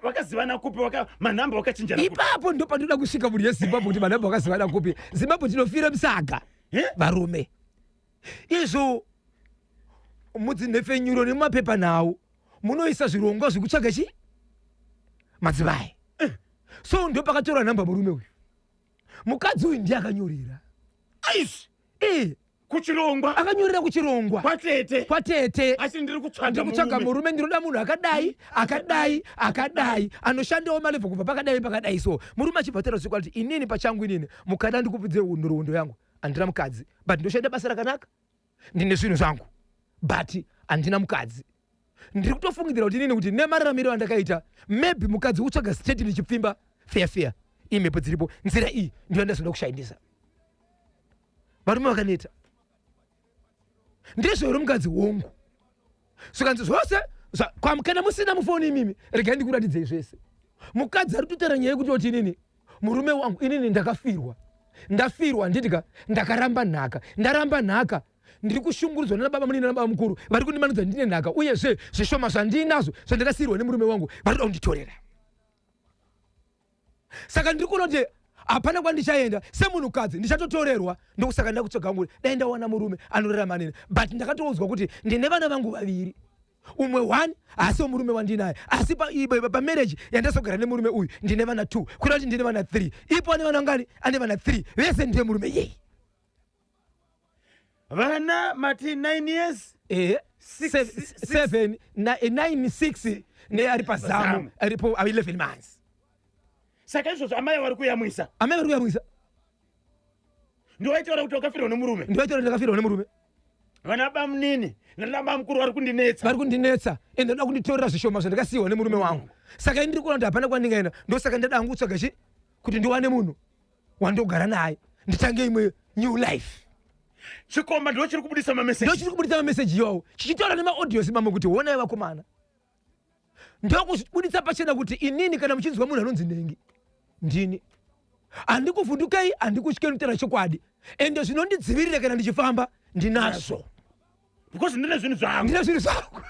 Vakazivana kupi? Manhamba vakachinjana kupi? Ipapo ndo pandinoda kusvika, mhuri yeZimbabwe, kuti manhamba vakazivana kupi. Zimbabwe tinofira musaga. Eh? Varume, izvo. Mudzinhepfenyuro nemumapepa nhau munoisa zvirongwa zvekutsvaga chi madzimai. So ndo pakatorwa nhamba murume uyu. Mukadzi uyu ndiye akanyorera. Aizvi. Eh. Kuchirongwa. Akanyorera kuchirongwa. Kwatete. Kwatete. Asi ndiri kutsvaga Ndiri kutsvaga murume, ndinoda munhu akadai, akadai, akadai, anoshandawo malevho kubva pakadai pakadai. So murume achibva ataura zvekwadi kuti inini pachangu inini mukada ndikupidze nhoroondo yangu, handina mukadzi, but ndoshanda basa rakanaka, ndine zvinhu zvangu, but handina mukadzi. Ndiri kutofungidzira kuti inini kuti nemararamiro andakaita, maybe mukadzi kutsvaga straight ndichipfimba feya feya, imhepo dziripo, nzira iyi ndiyo yandazoda kushandisa. Varume vakaneta. Ndizvo here mukadzi? Hongu. Zvikanzi zvose kana musina mufoni imimi, regai ndikuratidzei zvese. Mukadzi ari kutotaura nyaya yekuti oti inini murume wangu inini ndakafirwa, ndafirwa handitika, ndakaramba nhaka, ndaramba nhaka, ndiri kushungurudzwa nana baba munini nana baba mukuru, vari kundimanudza ndine nhaka, uyezve zvishoma zvandinazvo zvandakasiyirwa nemurume wangu vari kuda kunditorera. Saka ndiri kuona kuti hapana kwandichaenda semunhukadzi, ndichatotorerwa. Ndokusaka ndakutsvaga hangu, dai ndawana murume anorarama neni. But ndakatoudzwa kuti ndine vana vangu vaviri, umwe one haasi murume wandinaye, asi pamarriage yandazogara nemurume uyu ndine vana 2, kureva kuti ndine vana 3. Ipo ane vana ngani? Ane vana 3, vese ndiye murume yei. Vana mati 9 years, 7, 9, 6 neari pazamu aripo 11 months. Saka izvozvo amai vari kuyamwisa. Amai vari kuyamwisa. Ndiwaitaura kuti wakafirwa nemurume. Ndiwaitaura ndakafirwa nemurume. Vana bamunini nana bamukuru vari kundinetsa. Vari kundinetsa, ende ndoda kunditorera zvishoma zvandakasiyiwa nemurume wangu. Saka ndiri kuona kuti hapana kwandingaenda, ndosaka ndada hangu kutsvaga chi kuti ndiwane munhu wandogara naye, nditange imwe new life. Chikomba ndo chiri kubudisa mameseji. Ndo chiri kubudisa mameseji iwawo, chichitaura nemaaudios mamwe kuti honai vakomana. Ndokubudisa pachena kuti inini kana muchinzwa munhu anonzi Nengi, ndini. Handikuvhundukai, handikutyei, kutaura chokwadi. Ende zvinondidzivirira kana ndichifamba ndinazvo. Because ndine zvinhu zvangu. Ndine zvinhu zvangu.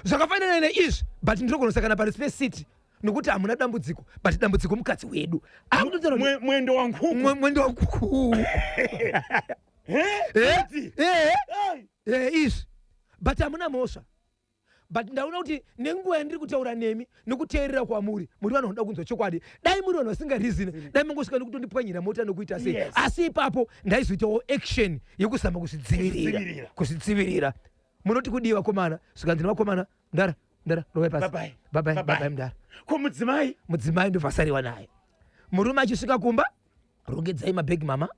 Zvakafanana neizvi, but ndinogona kusangana pari Space City nokuti hamuna dambudziko, but dambudziko mukadzi wedu. Mwendo wangu. Mwendo wangu. Izvi. But hamuna mhosva. But ndaona kuti nenguva yandiri kutaura nemi nekuteerera kwamuri, muri vanhu vanoda kunzwa chokwadi. Dai muri vanhu vasingarizini, dai mangosvika nekutondipwanyira mota nokuita sei. Asi ipapo ndaizoitawo action yekuzama kuzvidzivirira. Kuzvidzivirira. Munoti kudii vakomana? Zvikanzi nevakomana, mdara, mdara, rovai pasi. Bye bye. Bye bye, mdara. Ko mudzimai? Mudzimai ndobva asariwa naye. Murume achisvika kumba, rongedzai mabhegi mama.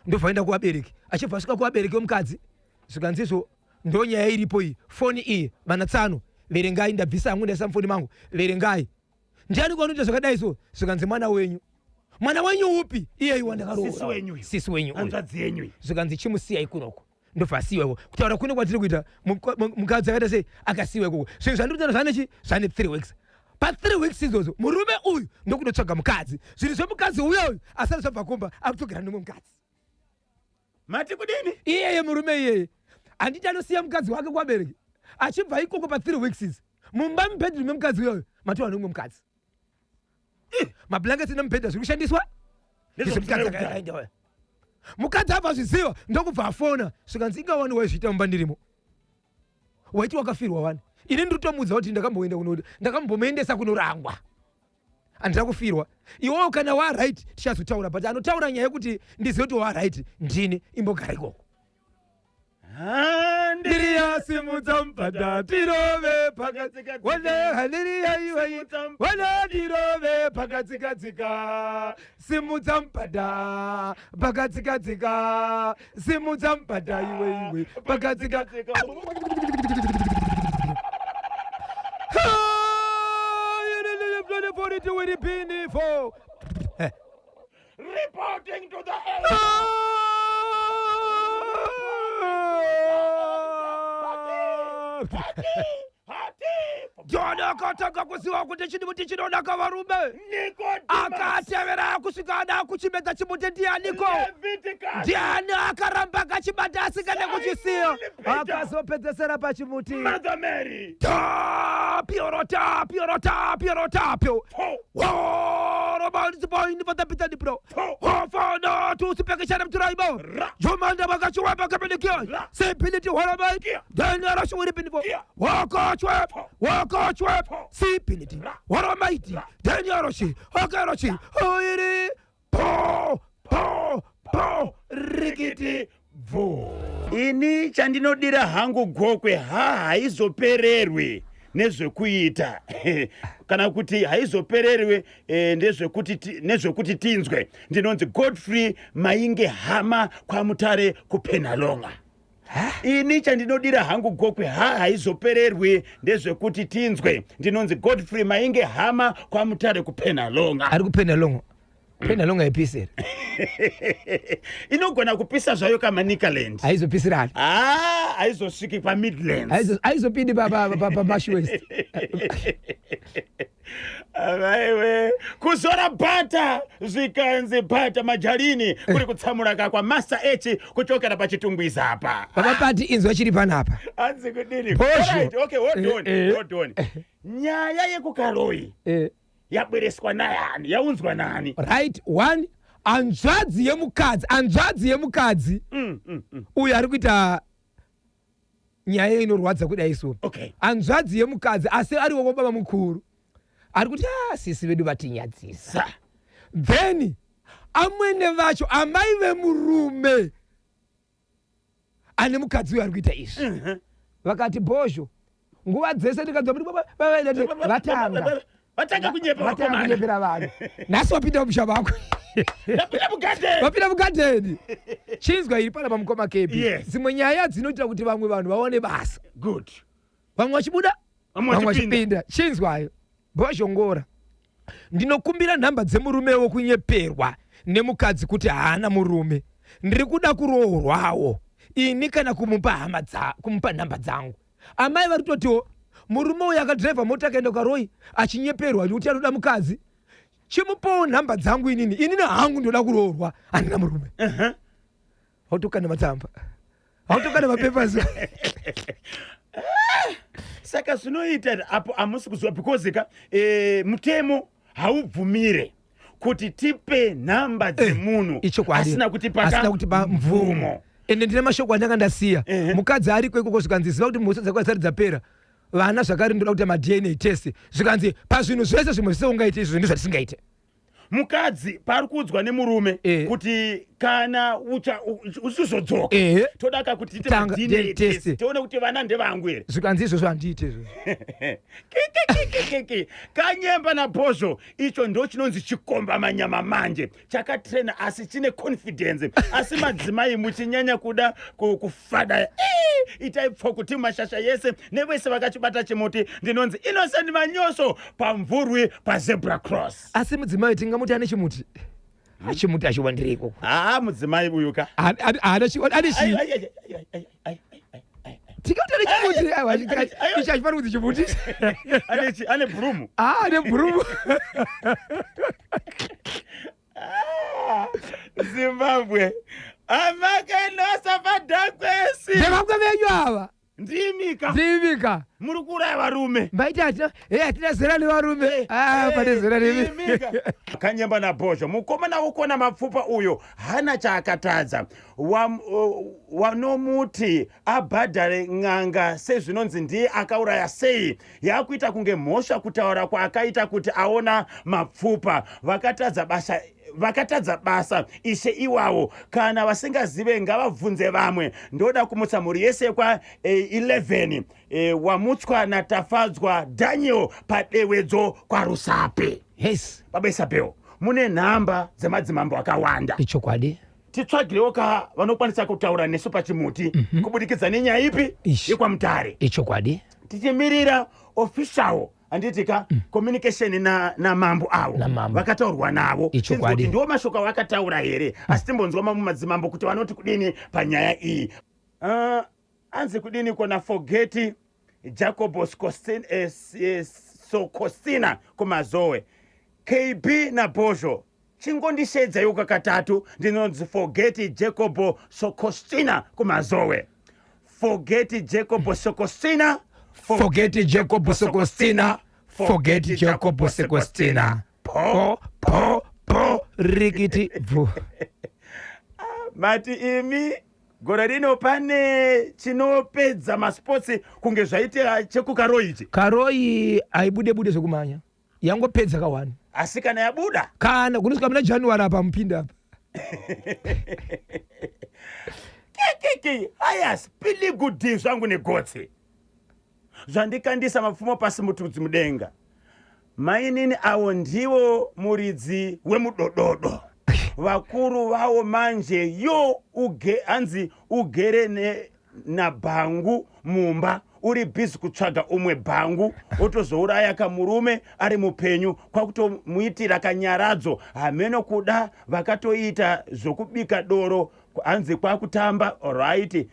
Ndobva aenda kuvabereki. Achibva asvika kuvabereki vemukadzi, zvikanzi izvo ndo nyaya iripo iyi. Foni iyi vana tsano, verengai, ndabvisa hangu ndaisa mufoni mangu, verengai. Ndiani kwanoita zvakadai so? Zvikanzi mwana wenyu. Mwana wenyu upi? Iyeyu wandakaroora. Sisi wenyu uyu. Sisi wenyu uyu. Hanzvadzi yenyu iyi. Zvikanzi chimusiyai kunoko. Ndobva asiyiwa ikoko. Kutaura kune kwatiri kuita, mukadzi akaita sei? Akasiyiwa ikoko. Zvinhu zvandiri kutaura zvane chi? Zvane 3 weeks. Pa 3 weeks idzodzo, murume uyu ndokunotsvaga mukadzi. Zvinhu zvemukadzi uya uyu asati zvabva kumba, akutogara nemumwe mukadzi. Mati kudini? Iyeye murume iyeye. Handiti anosiya mukadzi wake kuvabereki. Achibva ikoko pa 3 weeks idzi. Mumba mubedroom memukadzi uya uyu, matova nemumwe mukadzi. Mablankets nemubhedha zviri kushandiswa. Ndezvemukadzi akaenda uya. Mukadzi abva azviziva ndokubva afona. Zvikanzi inga wani waizviita mumba ndirimo. Waiti wakafirwa wani. Ini ndiri kutomuudza kuti ndakamboenda kuno, ndakambomuendesa kunorangwa. Handina kufirwa. Iwewe kana wa right tichazotaura, but anotaura nyaya yekuti ndizive kuti wa right ndini, imbogara ikoko. Ndiriya simudza mubhadha tirove pakatsika tsika. Ndiriya iwe wana tirove pakatsika tsika. Simudza mubhadha pakatsika tsika. Simudza mubhadha iwe iwe pakatsika tsika. Reporting to the Jona akatanga kuziva kuti chimuti chinonaka varume. Akatevera kusvika ada kuchimedza chimuti ndianiko? Ndiani akaramba akachibata asingade kuchisiya? Akazopedzesera pachimuti. Mother Mary. Tapio tapio tapio tapio. Po. Hofana tusipekeshana mturaibo Ra. jomanda vakachiwapa kapenikia Ra. sipiliti hwalabai Kia. deniarashiwiripinipo Kia. wakachwe Po. wakachwe Po. sipiliti Ra. waramaiti deniaroshi akaroshi oiri po po po rikiti bvu ini chandinodira hangu gokwe ha haizopererwi nezvekuita kana kuti haizopererwi eh, ndezvekuti ti- nezvekuti tinzwe. Ndinonzi Godfrey Mainge Hama kwaMutare kuPenalonga. Ini chandinodira hangu gokwe ha haizopererwi ndezvekuti tinzwe. Ndinonzi Godfrey Mainge Hama kwaMutare kuPenalonga. Ari kuPenalonga. Penalonga ipiseri? Inogona kupisa zvayo kaManicaland. Haizopisirani. Ah, haizosviki paMidlands. Haizopindi paMash West. Avaiwe kuzora bhata zvikanzi bhata majarini kuri kutsamuraka kwaMaster H kuchokera paChitungwiza apa. Baba Pati, inzwa chiri panapa. Hanzi kudini? Bhozho. Alright, okay, hold on, hold on. Nyaya yekuKaroi yabwereswa nayani, yaunzwa nani? Right one, hanzvadzi yemukadzi, hanzvadzi yemukadzi uyu ari kuita nyaya inorwadza kudai so. Hanzvadzi yemukadzi asi ari wokobaba mukuru ari kuti, "Ah, sisi vedu vatinyadzisa." Sa Then amwene vacho, amai vemurume ane mukadzi uyu ari kuita izvi, vakati, "Bhozho, nguva dzese ndikanzwa kuti baba- baba- vatanga Vatanga kunyepa." Vatanga Vakomana. kunyepera vanhu. Nhasi wapinda mumusha vako. Vapinda mugadheni. Vapinda mugadheni. Chinzwa iri pana pamukoma Kepi. Dzimwe nyaya dzinoita kuti vamwe vanhu vaone basa. Good. Vamwe vachibuda, vamwe vamwe vachipinda. vachipinda. Chinzwayo, Bhozhongora, ndinokumbira nhamba dzemurume wokunyeperwa nemukadzi kuti haana murume. Ndiri kuda kuroorwawo ini kana kumupa hama dza kumupa nhamba dzangu. Amai vari kutotiwo murume uyu akadhiraivha mota akaenda kuKaroi achinyeperwa nekuti anoda mukadzi. Chimupawo nhamba dzangu inini, inini hangu ndoda kuroorwa, handina murume. Hautokanda matsamba, hautokanda mapepers. Saka zvinoita apo hamusi kuziva because ka mutemo haubvumire kuti tipe nhamba dzemunhu Ichokwadi. asina kutipa Asina kutipa mvumo. Ende ndine mashoko andanga ndasiya. Mukadzi ariko ikoko, zvikanzi, "Ziva kuti mhosva dzako dzisati dzapera, vana zvakare ndoda kuita maDNA test." Zvikanzi, "Pazvinhu zvese zvimwe zvese ungaite, izvo ndizvo zvatisingaite." Mukadzi paari kuudzwa nemurume kuti kana uchizodzoka toda ka kuti tiite Tanga maDNA DNA test test. tione kuti vana ndevangu here. Zvikanzi, "Izvozvo handiite izvozvo." Kikikikiki, kanyemba nabhozho, icho ndo chinonzi chikomba manyama manje chakatrena asi chine confidence. Asi madzimai muchinyanya kuda kufada. Itai pfokuti mashasha yese nevese vakachibata chimuti. Ndinonzi Innocent Manyoso pamvurwi paZebra Cross. Asi mudzimai tingamuti ane chimuti? Achimuti achiwandirei ikoko? Haa, mudzimai uyu ka. Haana ane Ai, chii? ai, ai, ai, ai, ai, ai, ai, ai. Tikati ane chimuti. Aiwa, Ai, ai. ichi hachifani kunzi chimuti. Ane bhurumu. Ah, ane bhurumu. Ah, Zimbabwe amakenosa padhakwesi. Ndevamwe venyu ava. Ndimika. Ndimika. Muri kuuraya varume. Maiti hatina hatina zera nevarume. Ah, pane zera nemi. Imika. Kanyemba nabhozho, mukomana wokona mapfupa uyo hana chaakatadza. Wanomuti abhadhare n'anga sezvinonzi ndiye akauraya sei, yakuita kunge mhosva kutaura kwaakaita kuti aona mapfupa. Vakatadza basa, vakatadza basa ishe iwawo. Kana vasingazive ngavabvunze vamwe. Ndoda kumutsa mhuri yese kwa 11 wamutswa naTafadzwa Daniel paDewedzo kwaRusape. Baba Isabel, mune nhamba dzemadzimambo akawanda. Ichokwadi. Titsvagirewo ka vanokwanisa kutaura nesu pachimuti kubudikidza nenyaya ipi? Ish. YekwaMutare. Ichokwadi. Tichimirira official, handiti ka, communication namambo avo Namambo. vakataurwa navo. Ichokwadi. Tinzwe kuti ndiwo mashoko avakataura here, asi timbonzwa mamwe madzimambo kuti vanoti kudini panyaya iyi. Anzi kudini kona Forgeti Jacobos Sokosina kuMazowe. KB naBhozho, chingondishedzaiwo kakatatu. Ndinonzi Forgeti Jacobo Sokostina kuMazowe. Forgeti Jacobo Sokostina. Forget Jacob Sokostina, forget Jacob Sokostina. Po. Po po. Rikiti bvu. Mati imi gore rino pane chinopedza masports kunge zvaitira chekukaroi ichi. Karoi haibude bude zvekumhanya, yangopedza kawani. Asi kana yabuda, kana kunosvika muna January apa mupinda apa. Kikiki ayas piligudhi zvangu negotsi zvandikandisa mapfumo pasi mutudzi mudenga. Mainini avo ndivo muridzi wemudododo, vakuru vawo manje yo uge, hanzi ugere nabhangu mumba, uri busy kutsvaga umwe bhangu, otozouraya kamurume ari mupenyu, kwakutomuitira kanyaradzo. Hameno kuda vakatoita zvokubika doro, hanzi kwakutamba. Alright,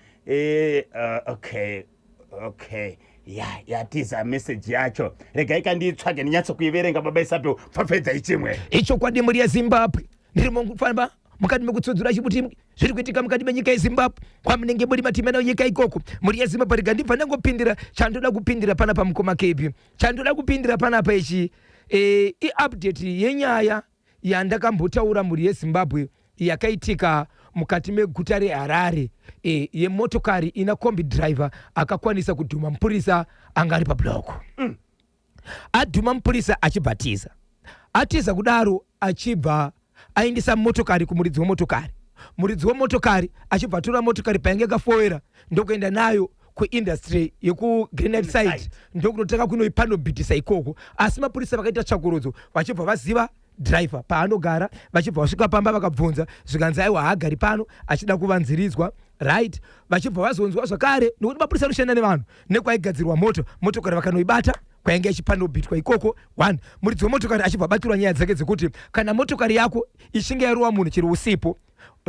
okay, ya yatiza meseji yacho, regai kandiitsvage ndinyatsokuiverenga. Baba Isabel, pfapfedzai chimwe. Ichokwadi, mhuri yeZimbabwe, ndiri mukufamba mukati mekutsudzura chibuti zviri kuitika mukati menyika yeZimbabwe, kwamunenge muri matimena nyika ikoko. Mhuri yeZimbabwe, rega ndibva ndangopindira chandoda kupindira panapa. Mukoma Kepi, chandoda kupindira panapa ichi iupdate yenyaya yandakambotaura, mhuri yeZimbabwe, yakaitika mukati meguta reHarare, yemotokari ina kombi driver akakwanisa kudhuma mupurisa anga ari pablock. Adhuma mupurisa, achibva atiza. Atiza kudaro, achibva aendesa motokari kumuridzi wemotokari. Muridzi wemotokari achibva atora motokari painge yakafowera, ndokuenda nayo kuindustry yekuGranite Site, ndokunotanga kunoipanobhitisa ikoko. Asi mapurisa vakaita tsvakurudzo, vachibva vaziva driver paanogara. Vachibva vasvika pamba, vakabvunza, zvikanzi aiwa, haagari pano, achida kuvanziridzwa. Right, vachibva vazonzwa zvakare, nokuti mapurisa anoshanda nevanhu, nekwaigadzirwa moto motokari, vakanoibata kwainge ichipanobhitwa ikoko. One muridzi wemotokari achibva abatirwa nyaya dzake dzekuti kana motokari yako ichinge yarova munhu chiri usipo,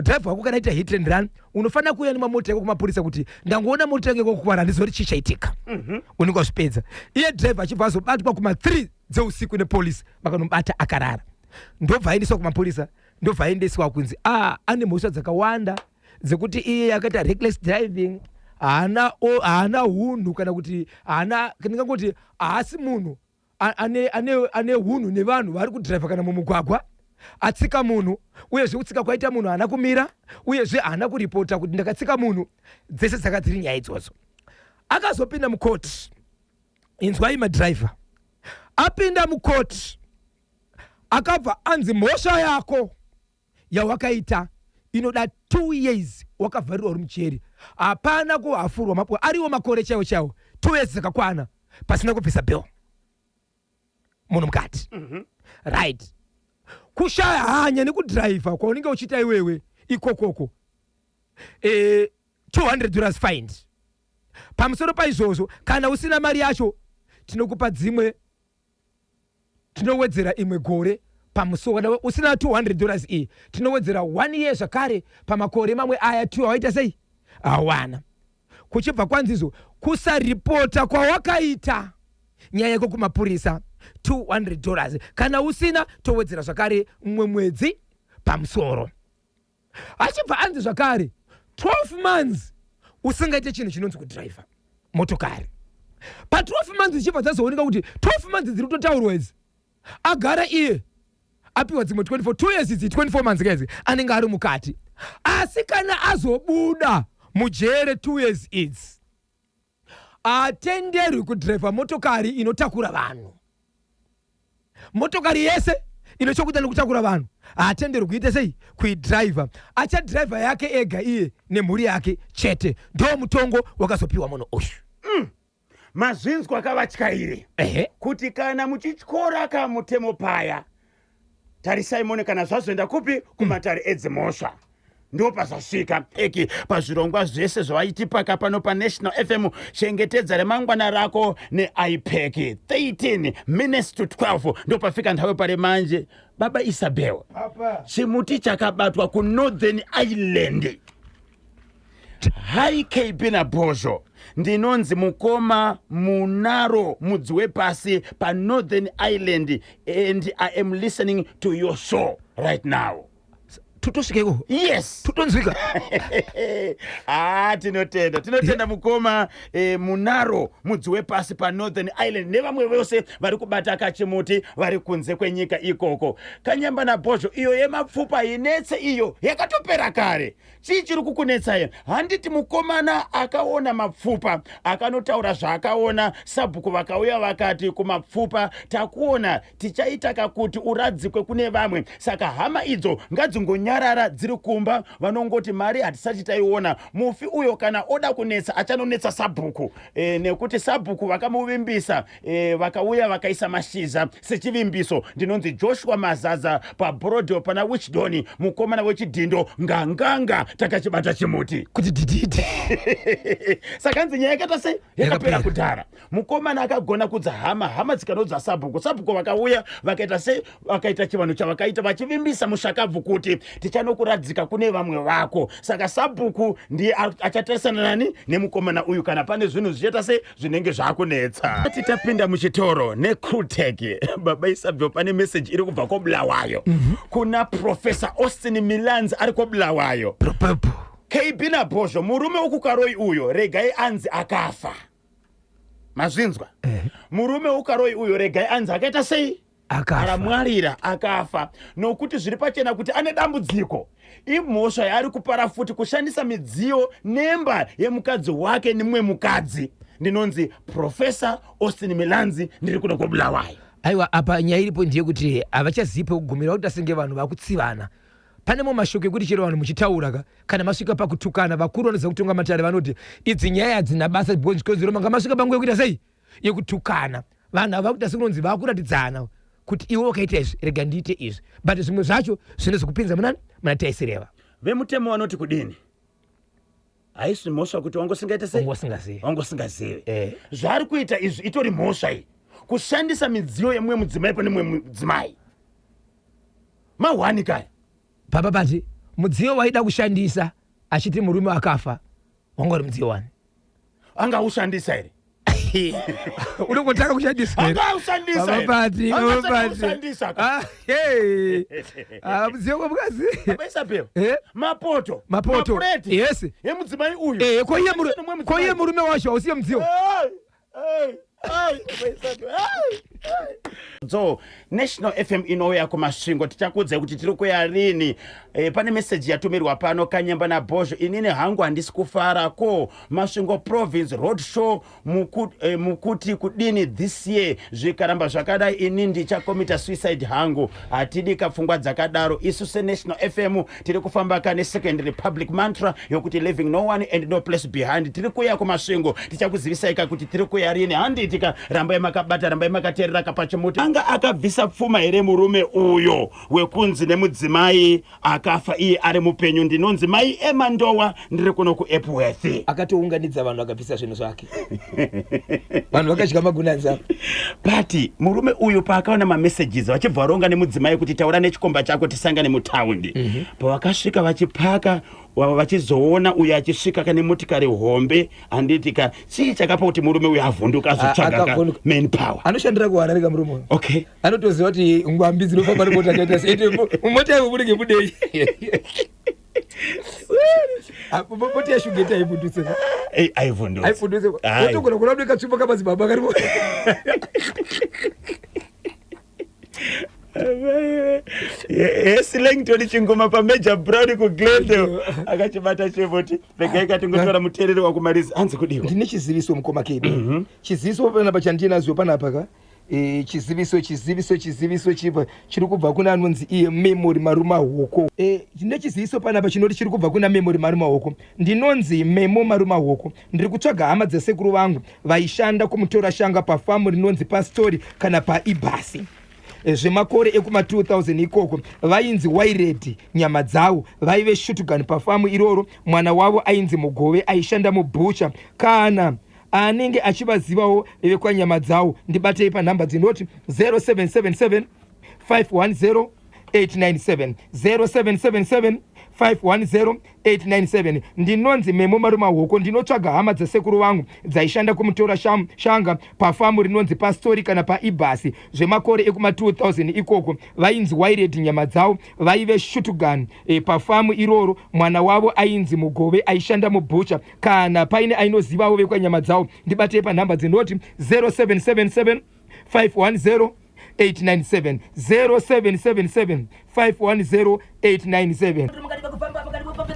driver wako kana ita hit and run, unofanira kuuya nemamota yako kumapurisa kuti ndangoona mota yangu yakakuvara, handiziva kuti chii chaitika. Unenge wazvipedza. Iye driver achibva azobatwa kuma3 dzeusiku nepolisi, vakanomubata akarara, ndobva aendeswa kumapurisa, ndobva aendeswa kunzi a ane mhosva dzakawanda dzekuti iye akaita reckless driving, haana hunhu, kana kuti haana, ndingangoti haasi munhu ane hunhu nevanhu vari kudhiraivha kana mumugwagwa. Atsika munhu, uyezve kutsika kwaita munhu haana kumira, uyezve haana kuripota kuti ndakatsika munhu. Dzese dzaka dziri nyaya idzodzo. Akazopinda mukoti. Inzwai, madhiraivha, apinda mukoti, akabva anzi mhosva yako yawakaita inoda 2 years wakavharirwa uri mujeri, hapana kuhafurwa mapwa ariwo makore chaiwo chaiwo, 2 years dzakakwana pasina kubvisa bail munhu mukati. Right, kushaya hanya nekudhiraivha kwaunenge uchiita iwewe ikokoko, $200 fine. Pamusoro paizvozvo, kana usina mari yacho, tinokupa dzimwe, tinowedzera imwe gore pamusoro. Kana usina $200 iyi, tinowedzera one year zvakare pamakore mamwe aya two awaita sei awana. Kuchibva kwanzizo kusaripota kwawakaita nyaya yako kumapurisa, $200. Kana usina, towedzera zvakare mumwe mwedzi pamusoro. Achibva anzi zvakare 12 months usingaite chinhu chinonzi kudhiraivha motokari. Pa12 months ichibva dzazooneka kuti 12 months dziri kutotaurwa idzi, agara iye apiwa dzimwe 24, 2 years idzi, 24 months kaidzi anenge ari mukati. Asi kana azobuda mujere 2 years idzi, atenderwi kudhiraivha motokari inotakura vanhu. Motokari yese ine chokuita nekutakura vanhu haatenderwi kuita sei, kuidhiraivha. Achadhiraivha yake ega iye nemhuri yake chete. Ndo mutongo wakazopiwa munhu uyu. Mazvinzwa kavatyairi, kuti kana muchityora kamutemo paya, tarisai mone kana zvazoenda kupi, kumatare edzimhosva. Ndo pazvasvika eki pazvirongwa zvese zvavaitipaka pano paNational FM. Chengetedza remangwana rako neIPEC. 13 minutes to 12 ndo pafika nthawi pale manje. Baba Isabel, chimuti chakabatwa kuNorthern Ireland. Hi KB naBhozho, ndinonzi mukoma Munaro mudzi wepasi paNorthern Ireland and I am listening to your show right now. Totosvika ikoko. Yes. Totonzwika. Ah, tinotenda, tinotenda mukoma Munaro mudzi wepasi paNorthern Island nevamwe vose vari kubata kachimuti vari kunze kwenyika ikoko. Kanyamba naBhozho, iyo yemapfupa inetse iyo yakatopera kare. Chii chiri kukunetsai? Handiti mukomana akaona mapfupa akanotaura zvaakaona, sabhuku vakauya vakati kumapfupa takuona, tichaita kakuti uradzikwe kune vamwe. Saka hama idzo ngadzingonyarara dziri kumba, vanongoti mari hatisati taiona. Mufi uyo kana oda kunetsa achanonetsa sabhuku nekuti sabhuku vakamuvimbisa, vakauya vakaisa mashiza sechivimbiso. Ndinonzi Joshua Mazaza paBroadway pana Wichdon, mukomana wechidhindo nganganga, takachibata chimuti kuti dididi. Saka nzi nyaya yakaita sei? Yakapera Yakapera. kudhara. Mukomana akagona kudza hama, hama dzikanodza sabhuku, sabhuku vakauya vakaita sei? Vakaita chivanhu chavakaita vachivimbisa mushakabvu kuti tichanokuradzika kune vamwe vako. Saka sabhuku ndiye achatarisana nani nemukomana uyu kana pane zvinhu zvichaita sei zvinenge zvakunetsa. Ati tapinda muchitoro necrutec, baba Isabel, pane meseji iri kubva koBulawayo kuna Professor Austin Milans ari koBulawayo. Propepo. KB naBhozho, murume wekuKaroi uyo regai anzi akafa. Mazvinzwa? Murume wekuKaroi uyo regai anzi akaita sei? Akafa. Aramwarira, akafa, nokuti zviri pachena kuti ane dambudziko. Imhosva yaari kupara futi kushandisa midziyo nemba yemukadzi wake nemumwe mukadzi. Ndinonzi Professor Austin Milanzi, ndiri kuno koBulawayo. Aiwa, apa nyaya iripo ndeyekuti havachazivi pekugumira, vakuita senge vanhu vakutsivana. Pane mamwe mashoko ekuti chero vanhu muchitaura ka, kana masvika pakutukana, vakuru vanoziva kutonga matare vanoti idzi nyaya hadzina basa because chikonzero manga masvika panguva yekuita sei, yekutukana. Vanhu ava vakuita sekunonzi vakuratidzana kuti iwe wakaita izvi, rega ndiite izvi, but zvimwe zvacho zvinozokupinza munani muna taisireva. Vemutemo vanoti kudini? Haisi mhosva kuti wangosingaite sei? Wanga usingazivi. Wangosingazivi. Eh. Zvaari kuita izvi itori mhosva iyi, kushandisa midziyo yemumwe mudzimai pane mumwe mudzimai. Mahwani kaya. Papa pati mudziyo waida kushandisa achiti murume akafa wanga uri mudziyo wani? Angaushandisa here? Unongotanga kushandisa here? Angaushandisa Baba here? Pati, Baba Angasati Pati. aushandisa ka. Ah, hey. Ah, mudziyo wemukadzi. Baba Isabel, Eh? mapoto, Mapoto. mapureti Yes. yemudzimai uyu. Eh, ko iye Nemumwe ko iye mudzimai. murume wacho hausiye mudziyo? Hey, hey, hey, Baba Isabel, hey, hey. So National FM inouya kuMasvingo, tichakuudzai kuti tiri kuya rini. Pane meseji yatumirwa pano: Kanyemba naBhozho, inini hangu handisi kufara ko Masvingo Province road show mukuti kudini this year? Zvikaramba zvakadai ini ndichakomita suicide hangu. Hatidi kapfungwa dzakadaro isu seNational FM. Tiri kufamba ka neSecond Republic mantra yokuti leaving no one and no place behind. Tiri kuya kuMasvingo, tichakuzivisai ka kuti tiri kuya rini. Handiti ka? Rambai makabata, rambai makateerera kapachimuti. Anga akabvisa pfuma here murume uyo wekunzi nemudzimai akafa iye ari mupenyu? Ndinonzi Mai Ema Ndowa, ndiri kuno kuEpworth. Akatounganidza vanhu akabvisa zvinhu zvake, vanhu vakadya magunanzi apa. But murume uyu paakaona mamessages, vachibva varonga nemudzimai kuti taura nechikomba chako tisangane mutaundi. Pavakasvika vachipaka vachizoona uyu achisvika kane motikari hombe, handiti ka? Chii chakapa kuti murume uyu avhunduka azotsvaga ka Akavhunduka. man power? Anoshandira kuHarare kamurume uyu. Anotoziva kuti ngwambi dzinofamba nemota akaita sei. Ende mumota yavo munenge mudei? Ah, mota yashugeta haivhundutse. Ei, aivhundutse. Haivhundutse. Ai. Wotogona kuona kuti katsvimbo kamadzibaba karimo. Yes, Langton Chingoma paMajor Brown kuGlendale akachibata chevoti. Regai katingotora muteereri wakumarizi anzi kudiwa. Ndine chiziviso, mukoma kedu. Chiziviso panapa chandinazvo panapa ka, chiziviso, chiziviso, chiziviso chipa chiri kubva kuna anonzi iye Memory Marumahoko. Ndine chiziviso panapa chinoti chiri kubva kuna Memory Marumahoko. Ndinonzi Memo Marumahoko, ndiri kutsvaga hama dzesekuru vangu vaishanda kumutorashanga pafamu rinonzi Pastori kana paIbhasi zvemakore ekuma 2000 ikoko. Vainzi Wairedi Nyama Dzavo, vaive shutgun pafamu iroro. Mwana wavo ainzi Mugove, aishanda mubhucha. Kana anenge achivazivawo vekwanyama Dzavo, ndibatei panhamba dzinoti 0777 510 897, 0777 510 897. Ndinonzi Memo Marumahoko, ndinotsvaga hama dzasekuru vangu dzaishanda kumutora shanga pafamu rinonzi Pastori kana paIbhasi zvemakore ekuma 2000 ikoko. Vainzi Wairedi nyama dzavo, vaive shutugan pafamu iroro. Mwana wavo ainzi Mugove, aishanda mubhucha. Kana paine ainozivawo vekwanyama dzavo, ndibatei panhamba dzinoti 0777 510 897, 0777 510 897.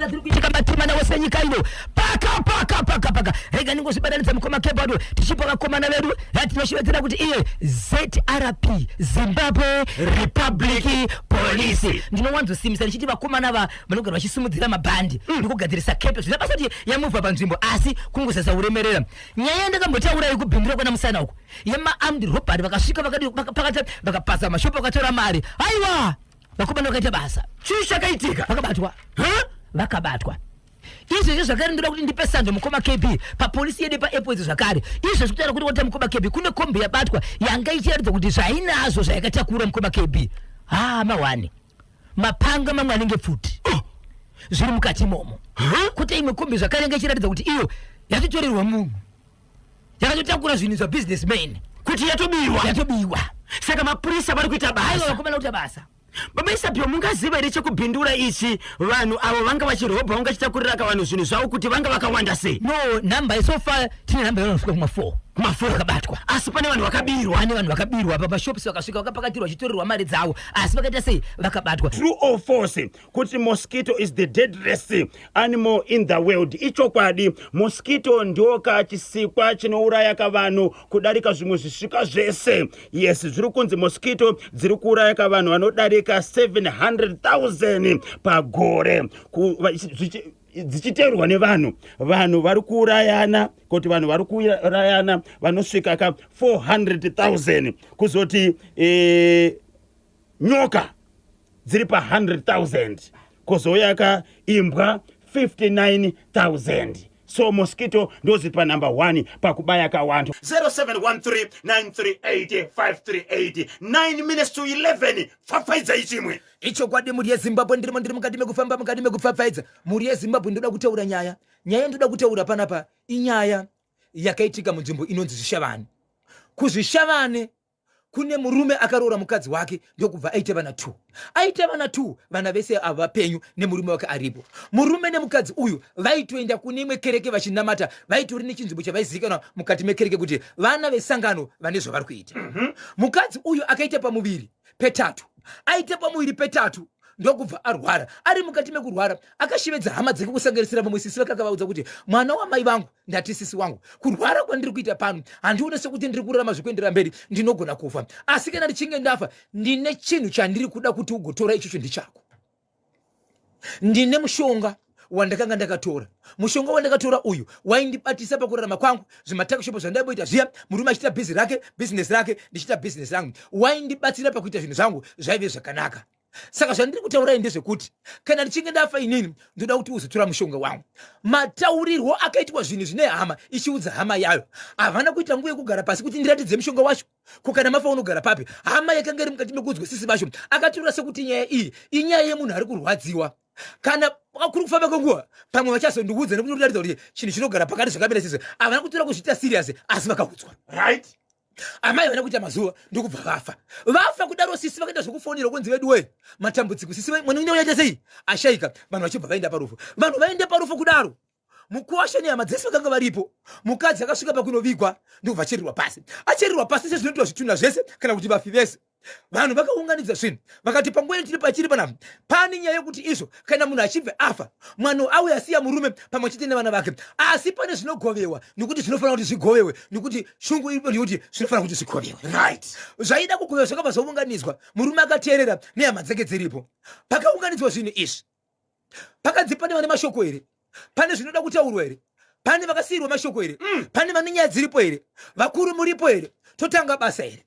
Dziri kuitika matimana wose nyika ino, paka paka paka paka. Rega ningozvibatanidza, mukoma Kebado, tichipa vakomana vedu yatinoshevedzera kuti iye ZRP, Zimbabwe Republic Police. Ndinowanzosimbisa ndichiti vakomana va vanogara vachisimudzira mabhandi nekugadzirisa kepe, zvina basa kuti yamuvha panzvimbo, asi kungozasa uremerera. Nyaya yandakambotaura yekubhindura kwana musana uku yemaarmed robbery, vakasvika vakapakata, vakapasa mashopu, vakatora mari. Aiwa, vakomana vakaita basa. Chii chakaitika? Vakabatwa, vakabatwa. Izvezvi zvakare ndoda kuti ndipe sando, mukoma KB, papolisi yedu paEpworth zvakare. Izvezvi kutaura kuti wata, mukoma KB, kune kombi yabatwa yanga ichiratidza kuti zvainazvo zvayakatakura, mukoma KB, ha, mawani mapanga, mamwe anenge pfuti, zviri mukati imomo. Kuti imwe kombi zvakare yanga ichiratidza kuti iyo yatotorerwa munhu, yakatotakura zvinhu zvabusinessman. Kuti yatobiwa? Yatobiwa. Saka mapurisa vari kuita Aiwa, basa. Vakomana kuita basa. Baba Isabio, mungaziva here chekubhindura ichi, vanhu avo vanga vachirobha, vanga vachitakuriraka vanhu zvinhu zvavo, kuti vanga vakawanda sei? No, nhamba so far tine nhamba yanosvika kuma 4. Kuma 4 vakabatwa. Asi pane vanhu vakabirwa? Pane vanhu vakabirwa pamashops, vakasvika vakapakatirwa, vachitorerwa mari dzavo, asi vakaita sei? Vakabatwa. True or false kuti mosquito is the deadliest animal in the world? Ichokwadi, mosquito ndoka chisikwa chinouraya kavanhu kudarika zvimwe zvisvika zvese. Yes, zviri kunzi mosquito dziri kuuraya kavanhu vanodarika 700,000 pagore, dzichiteerwa nevanhu, vanhu vari kuurayana, kuti vanhu vari kuurayana vanosvika ka 400,000. Kuzoti nyoka dziri pa100,000, kozouya ka imbwa 59,000. So mosquito ndoziri panumber 1 pakubaya kawantu. 0713938538. 9 minutes to 11. Pfapfaidzai chimwe. Ichokwadi, mhuri yeZimbabwe, ndirimo, ndiri mukati mekufamba, mukati mekupfapfaidza. Mhuri yeZimbabwe, ndoda kutaura nyaya. Nyaya ndoda kutaura panapa inyaya yakaitika munzvimbo inonzi Zvishavane. KuZvishavane kune murume akaroora mukadzi wake, ndokubva aita vana 2. Aita vana 2, vana vese ava vapenyu nemurume wake aripo. Murume nemukadzi uyu vaitoenda kune imwe kereke vachinamata, vaitori nechinzvimbo chavaizivikanwa mukati mekereke kuti vana vesangano vane zvavari kuita. Mukadzi uyu akaita pamuviri petatu. Aita pamuviri petatu, ndokubva arwara. Ari mukati mekurwara, akashevedza hama dzake, kusanganisira vamwe sisi vake. Akavaudza kuti, "Mwana wamai vangu, ndati sisi wangu, kurwara kwandiri kuita pano, handione sekuti ndiri kurarama zvekuendera mberi, ndinogona kufa. Asi kana ndichinge ndafa, ndine chinhu chandiri kuda kuti ugotora, ichocho ndichako. Ndine mushonga wandakanga ndakatora. Mushonga wandakatora uyu waindibatisa pakurarama kwangu, zvematakishopo zvandaimboita zviya, murume achiita bhizi rake, bhizinesi rake, ndichiita bhizinesi rangu, waindibatsira pakuita zvinhu zvangu zvaive zvakanaka. Saka zvandiri kutaurai ndezvekuti kana ndichinge ndafa inini, ndoda kuti uzotora mushonga wangu." Mataurirwo akaitwa zvinhu zvine hama ichiudza hama yayo, havana kuita nguva yekugara pasi kuti, "Ndiratidze mushonga wacho. Ko kana mafa unogara papi?" Hama yakanga iri mukati mekuudzwa, sisi vacho, akatora sekuti nyaya iyi inyaya yemunhu ari kurwadziwa. Kana kuri kufamba kwenguva, pamwe vachazondiudza nekuti kuratidza kuti chinhu chinogara pakati zvakamira sezvo. Havana kutora kuzviita serious, asi vakaudzwa. Amai vana kuita mazuva, ndokubva vafa. Vafa kudaro, sisi vakaita zvekufonera kunzi, "Vedu wee, matambudziko, sisi mwana uine uyaita sei, ashayika." Vanhu vachibva vaenda parufu. Vanhu vaenda parufu kudaro, mukuwasha nehama dzese vakanga varipo. Mukadzi akasvika pakunovigwa, ndokubva achererwa pasi. Achererwa pasi sezvinoitwa zvitunha zvese kana kuti vafi vese, vanhu vakaunganidza zvinhu, vakati, "Panguva ino tiri pachiri panapa, pane nyaya yekuti izvo kana munhu achibva afa, mwana auya asiya murume pamwe chete nevana vake, asi pane zvinogovewa, nekuti zvinofanira kuti zvigovewe, nekuti shungu iripo ndekuti zvinofanira kuti zvigovewe." Zvaida kugovewa zvakabva zvaunganidzwa. Murume akateerera nehama dzake dziripo. Pakaunganidzwa zvinhu izvi, pakanzi, "Pane vane mashoko here? Pane zvinoda kutaurwa here? Pane vakasiyirwa mashoko here? Pane vane nyaya dziripo here? Vakuru muripo here? Totanga basa here?"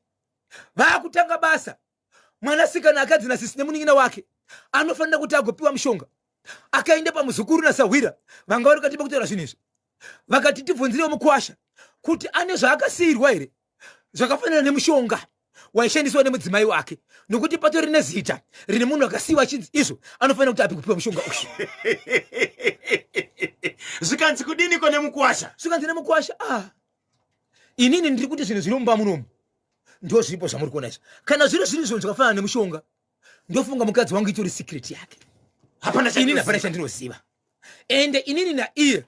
Vaakutanga basa. Mwanasikana akadzi nasisi nemunin'ina wake anofanira kuti agopiwa mushonga. Akaenda pamuzukuru nasahwira vanga vari kati mekutaura zvinhu izvi, vakati, "Tibvunzirewo mukwasha kuti ane zvaakasiyirwa here zvakafanana nemushonga." Waishandiswa nemudzimai wake, nokuti patori nezita rine munhu akasiyiwa achinzi izvo anofanira kuti api kupiwa mushonga uyu. Zvikanzi kudiniko nemukuwasha? Zvikanzi nemukuwasha, ah, inini ndiri kuti zvinhu zviri mumba munomu ndo zviripo zvamuri kuona izvo. Kana zviri zviri zvinhu zvakafanana nemushonga, ndofunga mukadzi wangu itori secret yake. Hapana. Inini hapana chandinoziva. Ende inini naiye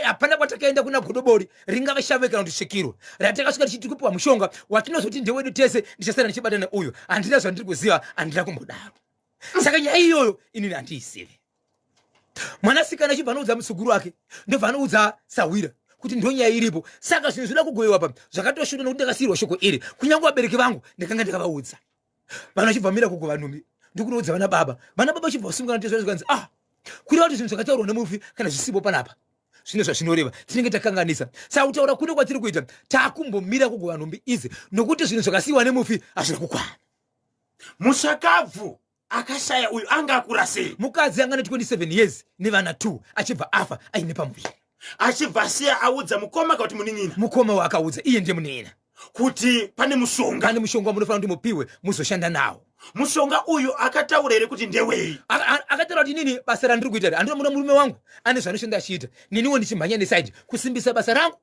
hapana kwatakaenda kuna godobori, ringave shave kana kuti svikiro, ratakasvika tichiti kupiwa mushonga watinozoti ndewedu tese, ndichasara ndichibata neuyu. Handina zvandiri kuziva, handina kumbodaro. Saka nyaya iyoyo inini handiizivi. Mwanasikana achibva anoudza musukuru wake, ndobva anoudza sahwira kuti ndonyaya iripo. Saka zvinhu zvinoda kugovewa pa zvakatoshuta, nokuti ndakasiyirwa shoko iri. Kunyange vabereki vangu ndakanga ndakavaudza, vanhu vachibva mira kugova nhumbi, ndikunoudza vana baba. Vana baba vachibva vasungana tezvaa, zvikanzi, ah, kureva kuti zvinhu zvakataurwa nemufi kana zvisipo panapa, zvine zvazvinoreva, tinenge takanganisa. Saka kutaura kune kwatiri kuita, takumbomira kugova nhumbi idzi nokuti zvinhu zvakasiyiwa nemufi hazvina kukwana. Mushakabvu akashaya uyu anga akura sei? Mukadzi anga ne 27 years nevana 2 achibva afa aine pamuviri. Achibva asiya audza mukoma kana kuti munin'ina? Mukoma waakaudza iye ndiye munin'ina. Kuti pane mushonga. Pane mushonga munofanira kuti mupiwe muzoshanda nawo. Mushonga uyu akataura here kuti ndewei? Akataura kuti inini basa randiri kuita, handina muna murume wangu ane zvaanoshanda achiita, neniwo ndichimhanya neside kusimbisa basa rangu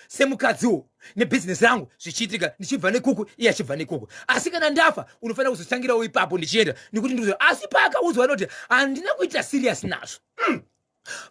semukadziwo nebhizinesi rangu, zvichiitika ndichibva nekuku, iye achibva nekuku. Asi kana ndafa unofanira kuzotangirawo ipapo ndichienda nekuti ndikuzo. Asi paakaudzwa anoti handina kuita serious nazvo.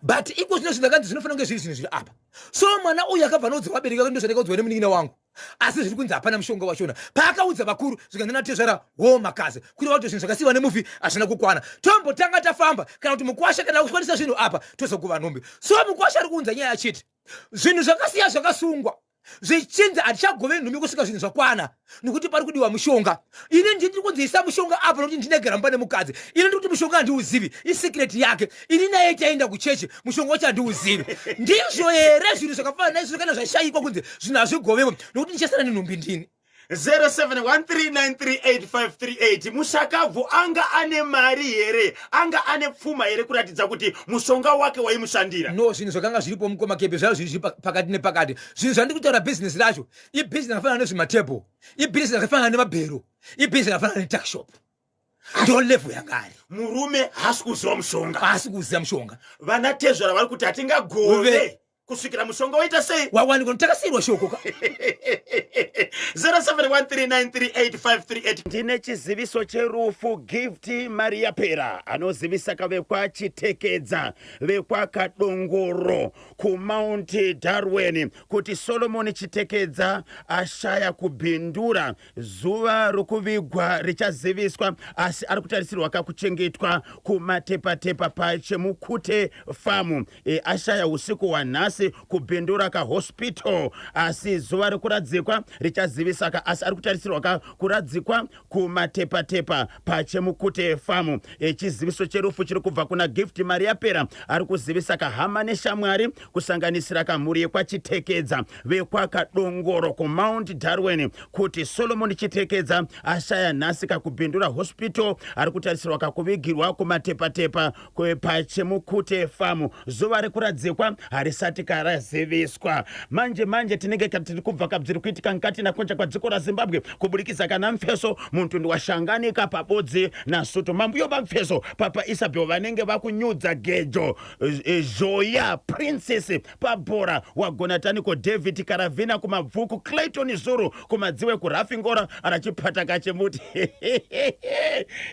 But iko zvino zvindakanzi zvinofanira kunge zviri zvinhu zviri apa. So mwana uyu akabva anoudza vabereki vake, ndozvandakaudzwa nemunin'ina wangu, asi zviri kunzi hapana mushonga wachona. Paakaudza vakuru, zvikanzi natezvara wo makazi, kureva kuti zvinhu zvakasiyiwa nemufi hazvina kukwana, tombotanga tafamba kana kuti mukwasha kana kukwanisa zvinhu apa, tozokuva nhumbi. So mukwasha ari kuunza nyaya achiti zvinhu zvakasiya zvakasungwa, zvichinzi hatichagove nhumbi kusvika zvinhu zvakwana, nekuti pari kudiwa mushonga. Ini ndiri kunzi isa mushonga apa nokuti ndinegara mumba nemukadzi. Ini ndiri kuti mushonga handiuzivi, isecret yake. Ini naye taenda kuchechi, mushonga wacho handiuzivi. Ndizvo here zvinhu zvakafanana naizvozvo kana zvashayikwa kunzi zvinhu hazvigovewo, nokuti ndichasara nenhumbi ndini? 0713938538. Mushakabvu anga ane mari here? Anga ane pfuma here kuratidza kuti mushonga wake waimushandira? No, zvinhu zvakanga zviripo, mukoma Kepe, zvaiva zviri pakati nepakati. Zvinhu zvandiri kutaura, bhizinesi racho ibhizinesi rakafanana nezvimatebho, ibhizinesi rakafanana nemabhero, ibhizinesi rakafanana netuckshop. Ndo level yanga ari. Murume haasi kuziva mushonga. Haasi kuziva mushonga. Vana tezvara vari kuti hatingagove kusvikira mushonga waita sei? Wawanikwa. Takasiyirwa shoko ka. 0713938538. Ndine chiziviso cherufu. Gift Maria Pera anozivisa kavekwa Chitekedza vekwaKadongoro kuMount Darwin kuti Solomon Chitekedza ashaya kuBindura. Zuva rokuvigwa richaziviswa, asi ari kutarisirwa kakuchengetwa kuMatepatepa paChemukute Famu. Ashaya usiku hwanhasi kuBindura kahospital, asi zuva rekuradzikwa richazivisa ka. Asi ari kutarisirwa ka kuradzikwa kuMatepatepa paChemukute Famu. Chiziviso cherufu chiri kubva kuna Gift Maria Pera, ari kuzivisa kahama neshamwari, kusanganisira kamhuri yekwaChitekedza vekwaKadongoro kuMount Darwin, kuti Solomon Chitekedza ashaya nhasi kakuBindura Hospital. Ari kutarisirwa kakuvigirwa kuMatepatepa paChemukute Famu. Zuva rekuradzikwa harisati karaziviswa. Manje manje tinenge tiri kubva kabziri kuitika mukati nakonja kwadziko raZimbabwe kuburikidza kana mfeso muntundu washanganika pabodzi nasutu mambuyo vamfeso Papa Isabel vanenge vakunyudza gejo. Zhoya Princess pabhora wagona taniko David Karavina kuMabvuku, Clayton Zuru kuMadziwe kuRafingora arachipata kachemuti.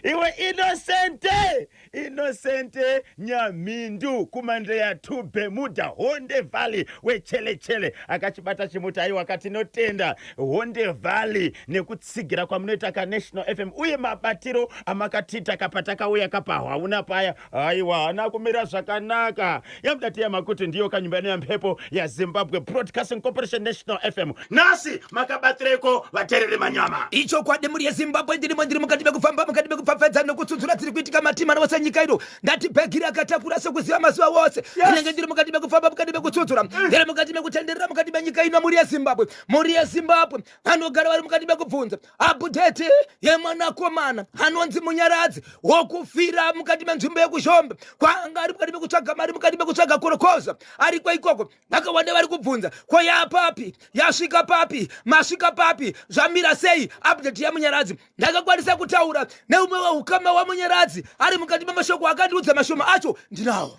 Iwe Innocente, Innocente Nyamhindu kuMandeya 2 Bermuda Honde Valley wechelechele akachibata chimuti. Aiwa, katinotenda Honde Valley nekutsigira kwamunoita kaNational FM uye mabatiro amakatiita kapatakauya kapahwauna paya. Aiwa, haana kumira zvakanaka. Yamudati yamakuti ndiyo kanyumba ino yamhepo yaZimbabwe Broadcasting Corporation, National FM. Nhasi makabatireko vatereri manyama? Ichokwadi, mhuri yeZimbabwe, ndirimo, ndiri mukati mekufamba, mukati mekupfapfadza nokutsunzura dziri kuitika matima ose nyika ino. Ndati bhegi rakatakura sekuziva mazuva wose. Ndinenge ndiri mukati mekufamba, mukati mekutsunzura, ndiri mukati mekutenderera mukati menyika ino. Mhuri yeZimbabwe, mhuri yeZimbabwe, vanhu. Vanogara vari mukati mekubvunza update yemwanakomana anonzi Munyaradzi, wokufira mukati menzvimbo yekuZhombe, kwanga ari mukati mekutsvaga mari, mukati mekutsvaga korokoza ariko ikoko. Vakawanda vari kubvunza, ko yapapi? Yasvika papi? Masvika papi? Zvamira sei update yaMunyaradzi? Ndakakwanisa kutaura neumwe weukama waMunyaradzi ari mukati memashoko akandiudza. Mashoma acho ndinawo.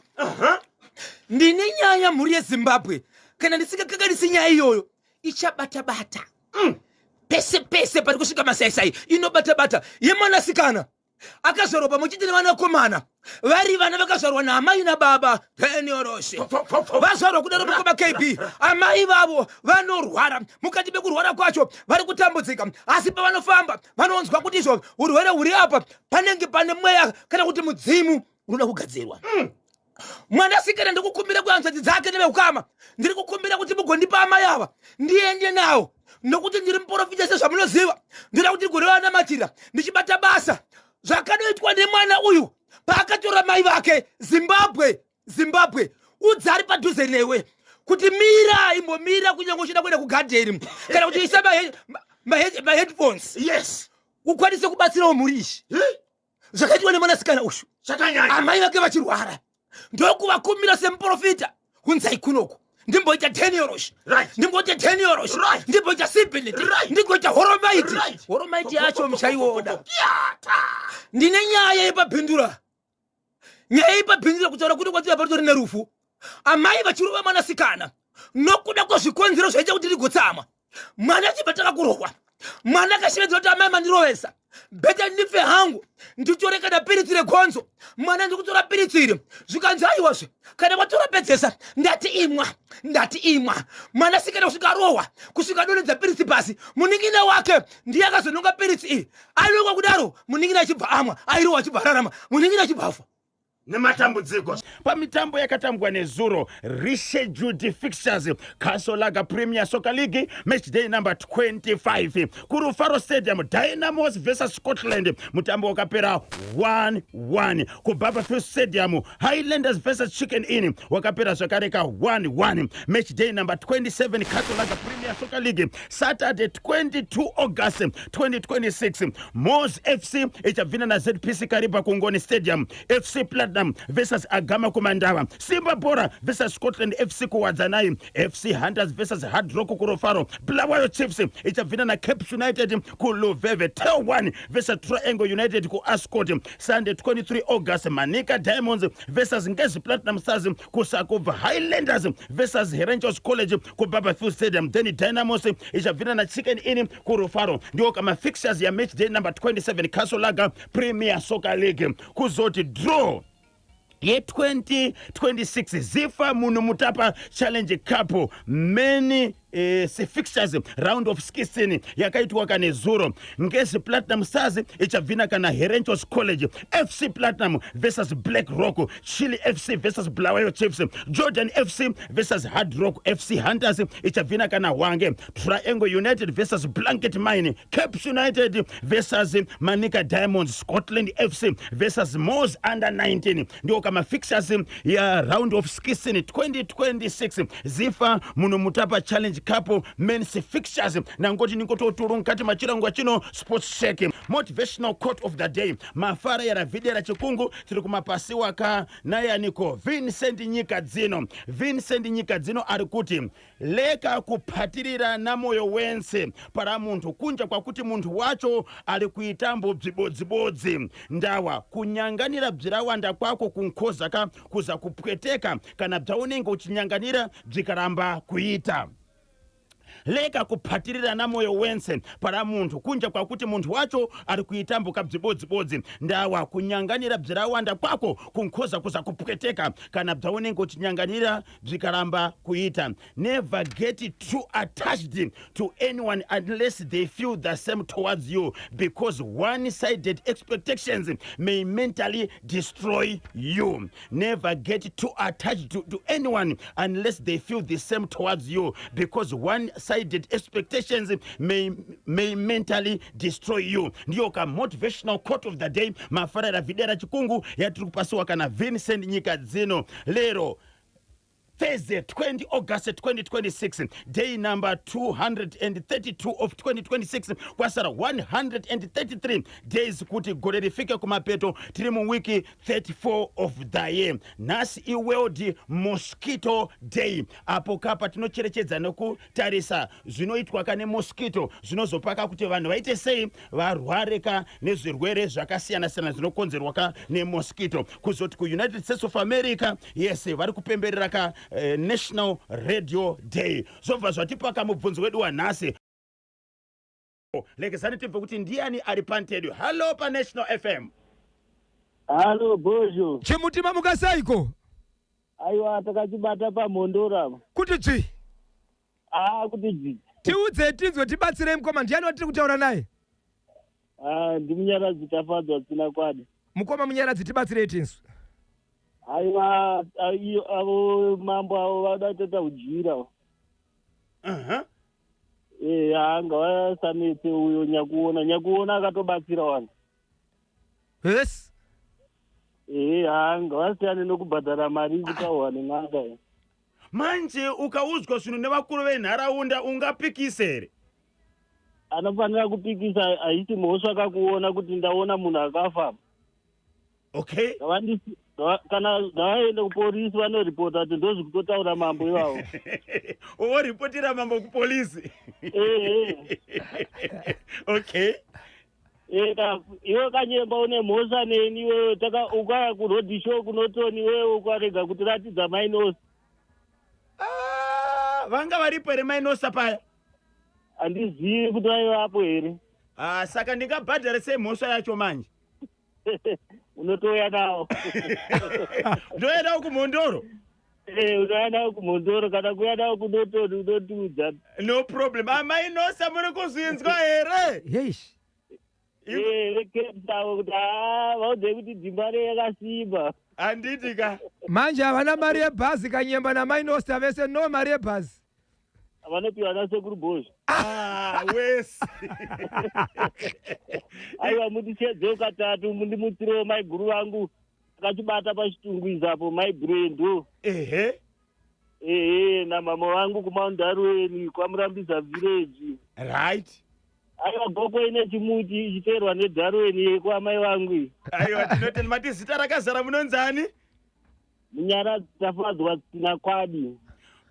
Ndine nyaya, mhuri yeZimbabwe. Kana ndisingakakanisi, nyaya iyoyo ichabata-bata pese pese pari kusvika masaisai. Inobata-bata yemwanasikana akazvarwa pamwe chete nevanakomana vari vana vakazvarwa naamai nababa Daniel. Vazvarwa kudaro, mukoma KB, amai vavo vanorwara. Mukati mekurwara kwacho vari kutambudzika, asi pavanofamba vanonzwa kuti izvo urwere huri apa panenge pane mweya kana kuti mudzimu unoda kugadzirwa. Mwanasikana ndikukumbira kuhanzvadzi dzake neveukama, ndiri kukumbira kuti mugondipa amai ava ndiende nawo, nokuti ndiri muprofita sezvamunoziva. Ndinoda kuti ndigorevanamatira ndichibata basa. Zvakanoitwa nemwana uyu paakatora mai vake, Zimbabwe, Zimbabwe, udza ari padhuze newe kuti mira, imbomira, kunyange uchida kuenda kugadheni kana kuti isa maheadphones ukwanise kubatsirawo mhuri izvi. Zvakaitwa nemwanasikana uyu Zvakanyanya. amai vake vachirwara, ndokuvakumbira semuprofita, hunzai kunoku ndimboita 10 euros, ndimboita 10 euros, ndimboita sibility, ndingoita horomaiti. Horomaiti yacho muchaiona. Yata. Ndine nyaya yepabhindura, nyaya yepabhindura. Kutaura kuti kwativa patori nerufu, amai vachirova mwanasikana nokuda kwezvikonzero zvaita kuti rigotsamwa. Mwana achibva tanga kurohwa. Mwana akashevedzera kuti, "Amai mandirovesa, better ndife hangu, nditore kana piritsi regonzo." Mwana, "Ndikutora piritsi iri." Zvikanzi, "Aiwazve, kana watora pedzesa." "Ndati imwa, ndati imwa." Mwanasikana kusvika arohwa, kusvika adonhedza piritsi pasi. Munin'ina wake ndiye akazononga piritsi iri. Anonga kudaro, munin'ina achibva amwa, airohwa achibva ararama, munin'ina achibva afa. Nematambudziko. Pamitambo yakatambwa nezuro, rescheduled fixtures, Castle Lager Premier Soccer League match day number 25, kuRufaro Stadium, Dynamos versus Scotland, mutambo wakapera 1-1. KuBarbourfields Stadium, Highlanders versus Chicken Inn, wakapera zvakare ka 1-1. Match day number 27, Castle Lager Premier Soccer League, Saturday 22 August 2026, MWOS FC ichabvina naZPC Kariba kuNgoni Stadium, FC Platinum versus Agama kuMandava, Simba Bhora versus Scotland FC kuWadzanai, FC Hunters versus Hard Rock kuRufaro, Bulawayo Chiefs ichabvina naCaps United kuLuveve, TelOne versus Triangle United kuAscot. Sunday 23 August, Manica Diamonds versus Ngezi Platinum Stars kuSakubva, Highlanders versus Herentals College kuBarbourfields Stadium, then Dynamos ichabvina naChicken Inn kuRufaro. Ndiwo kama fixtures yamatch day number 27, Castle Lager Premier Soccer League. Kuzoti draw ye2026 ZIFA Munhu Mutapa Challenge Cup men fixtures, round of 16 yakaitwa kanezuro, Ngezi Platinum Stars ichabvina kana Herentals College, FC Platinum versus Black Rock, Chile FC versus Bulawayo Chiefs, Jordan FC versus Hard Rock, FC Hunters ichabvina kana Hwange, Triangle United versus Blanket Mine, Caps United versus Manica Diamonds, Scotland FC versus MWOS Under 19. Ndiwo kama fixtures ya round of 16 2026 ZIFA Munhu Mutapa Challenge Cup men's fixtures. Nangoti ningototuru mukati machirongwa chino Sports Check. Motivational quote of the day, mafara yaravhidera chikungu tiri kumapasiwa ka nayaniko Vincent Nyika Dzino. Vincent Nyika Dzino ari kuti, "Leka kuphatirira namoyo wense para munthu kunja kwakuti munthu wacho ali kuitambo bzibodzibodzi. Ndawa kunyanganira bzirawanda kwako kunkhoza ka kuza kupweteka kana bzaunenge uchinyanganira bzikaramba kuita." Leka kuphatirira namoyo wense para munthu kunja kwakuti munthu wacho ari kuitambuka bzibodzibodzi. Ndawa kunyanganira bzirawanda kwako kunkhoza kuza kupweteka kana bzaunenge uchinyanganira bzikaramba kuita. Never get too attached to anyone unless they feel the same towards you, because one-sided expectations may mentally destroy you. Never get too attached to anyone unless they feel the same towards you, because one-sided expectations may mentally destroy you. Ndiyo ka motivational quote of the day, mafarira videra chikungu, yatiri kupasiwa kana Vincent Nyika Dzino lero. Thursday 20 August 2026, day number 232 of 2026. Kwasara 133 days kuti gore rifike kumapeto. Tiri muwiki 34 of the year. Nhasi iWorld Mosquito Day, apo kapa tinocherechedza nekutarisa zvinoitwa ka nemosquito, zvinozopaka kuti vanhu vaite sei, varware ka nezvirwere zvakasiyana-siyana zvinokonzerwa ka nemosquito. Kuzoti kuUnited States of America, yes, vari kupemberera ka National Radio Day. Zvobva zvatipaka mubvunzo wedu wanhasi. Lekezani tibve kuti ndiani ari pantedu. Hallo paNational FM. Halo Bhozho. Chimutima mukasaiko? Aiwa, takachibata paMhondora. Kuti dzvi? Ah, kuti dzvi. Tiudze tinzwe, tibatsirei mukoma, ndiani watiri kutaura naye? Ah, ndiMunyaradzi Tafadzwa Tsina Kwadi. Mukoma Munyaradzi, tibatsirei tinzwe. Aiwa, iyo avo mambo avo vada kutoita udyira. Eh, ngavasanetse uyo nyakuona. Nyakuona akatobatsira vanhu. Eh, ngavasiyane nokubhadhara mari kutaurwa nen'anga iyi. Manje ukaudzwa zvinhu nevakuru venharaunda, ungapikise here? Anofanira kupikisa, haisi mhosva kakuona kuti ndaona munhu akafa. Kana ngavaende kupolisi vanoripota kuti ndozvikutotaura mambo ivavo. Woripotera mambo kupolisi? Eh. Okay. Eka, iwe Kanyemba une mhosva neni iwewe. Taka ukaya kuroad show kunotoni iwewe ukarega kutiratidza Mainosi. Ah, vanga varipo here Mainosa paya? Handizivi kuti vaivapo here. Ah, saka ndingabhadhare sei mhosva yacho manje? Unotouya nawo. Ndoendawo kuMhondoro? Eh, unouya nawo kuMhondoro kana kuuya nawo kunotoni, unotiudza. No problem. AMainosa, muri kuzvinzwa here? Yeish. Eh, vekeptavo kuti haa, vaudzei kuti dzimba yakasimba. Handiti ka? Manje havana mari yebhazi, Kanyemba naMainosta vese, no mari yebhazi. Vanopiwa nasekuru Bhozho. Ah, wesi. Aiwa, mutichedzewo katatu, mundimutsirewo maiguru vangu akachibata paChitungwizapo, maibrendo. Ehe, namama vangu kuMaundaruweni kwaMurambisa village. Aiwa, goko ine chimuti ichiteerwa nedharuweni yekwamai vangu iyi. Aiwa, tinotenda. Mati zita rakazara munonzani? Munyaradzi Tafadzwa Tsina Kwadi.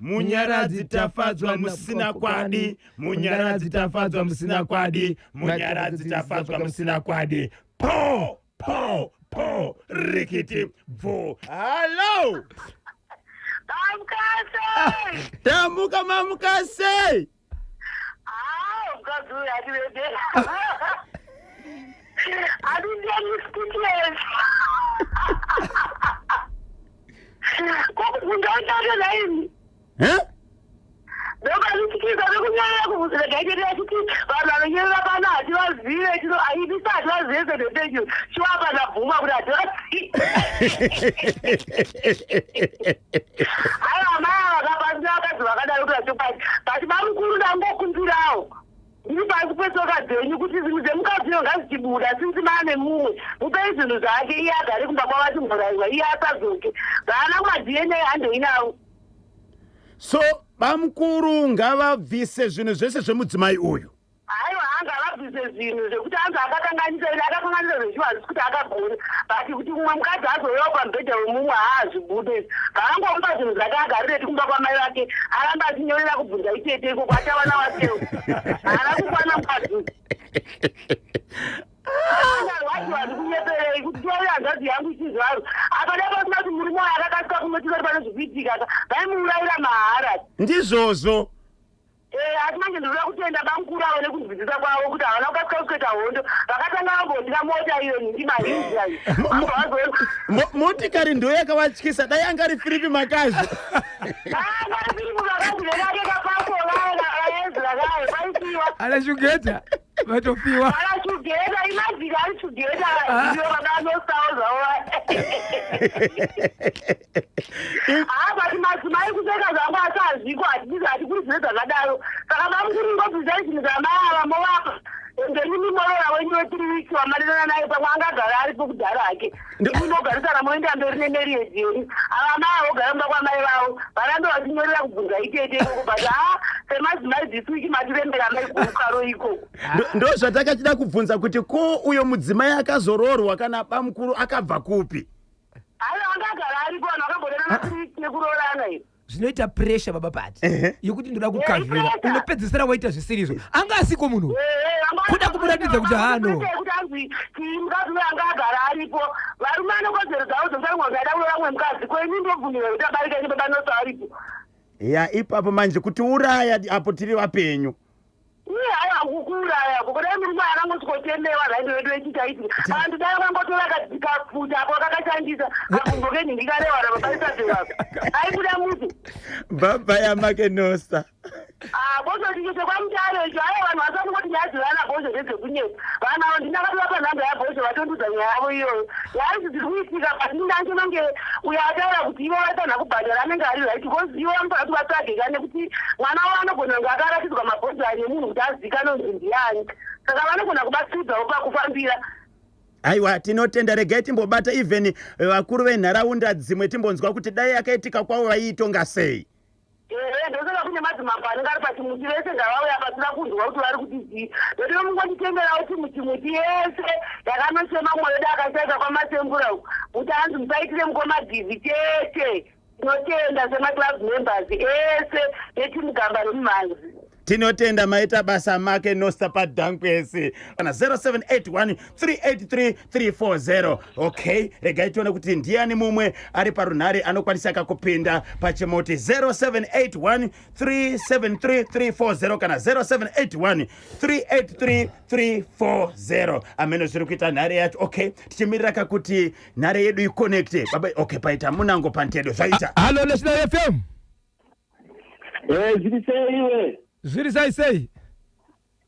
Munyaradzi Tafadzwa Musina Kwadi, Munyaradzi Tafadzwa Musina Kwadi, Munyaradzi Tafadzwa Musina Kwadi. Po po po, rikiti bvo. Hallo. Mamukase! Tamuka, mamukase. Ah, mukadzi uyu ativedera. Handindiyani speechless. Kokubvunza uchato naini. Eh? Ndokandityisa nekunyanya kubvunzira gaitete achiti vanhu vanonyerera pano hativazive, tino aibisa hativazive sendepenyu. Chiwapa ndabvuma kuti hativazive. Aiwa, mai vakabatsira vakadzi vakadaro kuti vachokwadi. But bamukuru, ndangokumbirawo ndiri pasi petsoka dzenyu kuti zvinhu zvemukadzi uyo ngazichibuda. Sinzi maane mumwe, mupei zvinhu zvake, iye agare kumba kwavo achimboraiwa, iye asadzoke. Vaana kumaDNA handoinavo. So bamukuru ngavabvise zvinhu zvese zvemudzimai uyu? Aiwa, anga vabvise zvinhu zvekuti anzi akakanganisa ine akakanganisa zvechiwa, hazisi kuti akagona, but kuti mumwe mukadzi azouyawo pamubhedha wemumwe, haazvibude. Ngavangomupa zvinhu zvake, agarire kumba kwamai vake, aramba achinyorera kubvunza itete ikoko, achawana wakewo. Haana kukwana mukadzi uyu. Andarwadziwa, ndikunyeperei kuti tiwauya hanzvadzi yangu ichizvaro apa dai pasina kuti murume wayo akakasika kunotira kuti pane zvikuitika ka, vaimuurayira mahara. Ndizvozvo. Eh, asi manje ndinoda kutenda bamukuru avo nekunzwisisa kwavo kuti havana kukasika kusweta hondo. Vakatanga vambondira mota iyo nhindi mahinzi ayo. Motikari ndo yakavatyisa. Dai anga ari Firipi Makazvi. Anga Firipi Makazvi nekake kapaso vaezra kayo paisiwa. Ana shugeta vatofiwa. Ana shugeta, imagine ari shugeta iyo baba anosawo zvavo. Haa, but madzimai kuseka zvangu, asi hazviko, hatidii, hatikurudzire zvakadaro. Saka bamukuru, ngobvisai zvinhu zvamai ava movapa, endeni mimorora wenyu we3 weeks. week wamadanana naye pamwe angagara aripo kudhara hake. Imi mogarisana moenda mberi nemarriage yenyu. Ava mai vogara mumba kwamai vavo, varambe vachinyorera kubvunza itete ikoko. But ha, semadzimai this week matirembera mai guru ikoko. Ndo zvatakachida kubvunza kuti ko uyo mudzimai akazoroorwa kana bamukuru akabva kupi? Aiwa, angagara aripo, vanhu vakambodanana 3 weeks nekuroorana iri. Zvinoita pressure, baba Pati, yekuti ndoda kukavhira. Pressure. Unopedzisira waita zvisiri anga asiko munhu. Kuda kumuratidza kuti hano. Kuti anzi tii mukadzi uyo anga agara aripo. Varume ane kodzero dzavo dzokuti kuti aida kuroora mumwe mukadzi, kweni ndobvumirwa kuti abarika ini baba Nosa aripo. Ya, ipapo manje kuti uraya apo tiri vapenyu. Iye, haiwa, kukuuraya ko kudai murume akangosvikotemewa zvainge vedu vechitaitika. Vantu dai vangotora kafuta apo kakashandisa akumboke nhingi karewa nababa Isabel aibuda muti. Baba yamakenosa. Bosho tichite kwamutare icho. Aiwa, vanhu vasangoti nyaya dzevana bhosho ndedzekunyepa. Vanhu avo ndinakatovapa nhamba yabhosho, vatondudza nyaya yavo iyoyo. Nyaya idzi dziri kuitika, but ndindange mange uyo ataura kuti ivo vaifanira kubhadhara anenge ari right, because ivo vanofanira kuti vatsvage ka, nekuti mwana wavo anogona kunge akaratidzwa mabhonzo aya nemunhu kuti azikanwe kuti ndiani, saka vanogona kubatsiridzawo pakufambira. Aiwa, tinotenda. Regai timbobata even vakuru venharaunda dzimwe, timbonzwa kuti dai akaitika kwavo vaiitonga sei. Ehe, ndosaka kune madzimambo anenge ari pachimuti. Vese ngavauya pasina kunzwa kuti vari kuti chii. Ndotiwo mungonditenderawo chimuti yese yakanochema mwoyo da akashaika kwamasembura uku, kuti hanzi musaitire mukomagivhi chete. Tinotenda semaclub members ese netimugamba remumhanzi. Tinotenda, maita basa make Nosta padhankwesi kana 0781 383 340. Okay, regai tione kuti ndiani mumwe ari parunhare anokwanisa kakupinda pachimuti. 0781 373 340 kana 0781 383 340. Ameno zviri kuita nhare yacho. Okay, tichimirira kakuti nhare yedu iconnecte, baba. Okay, paita munango pantedo zvaita. Hallo, National FM. Eh, zviri sei iwe? Zviri sei sei?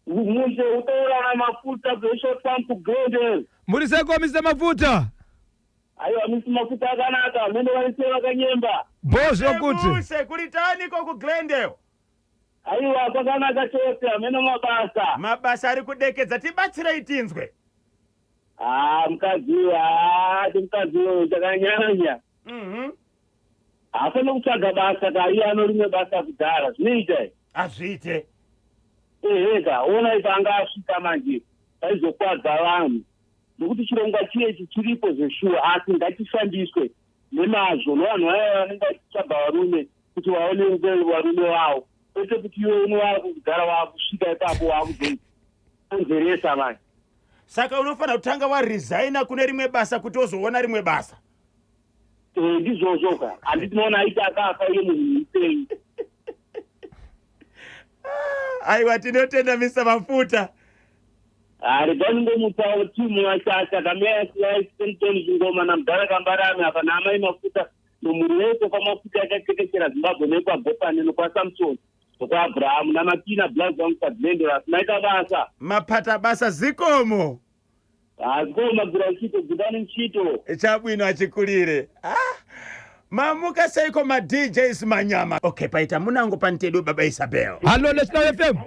Mushe, utaura namafuta beshort farm kuGlendale. Muri seiko, Mr Mafuta? Aiwa, misi mafuta akanaka mende vari sei vakanyemba? Bhozvo kuti. Mushe, kuri taniko kuGlendale? Aiwa, kwakanaka chose, hamene mabasa. Mabasa ari kudekedza. Tibatsirei tinzwe. Ha, mukadzi uyu, ha, mukadzi uyu chakanyanya. Haafaniri kutsvaga basa kaiye anorimwe basa kudhara, zvinoita here? Hazviite. Eheka, ona ipa anga asvika manje paizokwadza vanhu, nokuti chirongwa chiyechi chiripo zveshuwa, asi ngachishandiswe nemazvo nevanhu vaya vanenge vachitsvaga varume kuti vaone varume vavo, kwete kuti iwe unowava kugara waakusvika ipapo waakuzokonzeresa manje. Saka unofanira kutanga waresigna kune rimwe basa kuti uzoona rimwe basa. Eh, ndizvozvo ka. Handiti maona aiti akafa iye munhu mupenyu. Aiwa, tinotenda, Mr Mafuta. Regai ndingomutsawo timu yashasha kameyasentoni chingoma namudhara Kambarame apa naamai Mafuta nomhuri wese kwaMafuta yakatekeshera Zimbabwe, nekwaGopane, nokwaSamson, nokwaAbhurahamu, namakina blazi vangu paGlendale. Maita basa. Mapata basa, zikomo. Zikomo, gira nchito dzikani nchito. Chabwino, achikulire. Ah, mamuka seiko maDJs manyama? Okay, paita munango pantedo, baba Isabel. Hallo, National FM.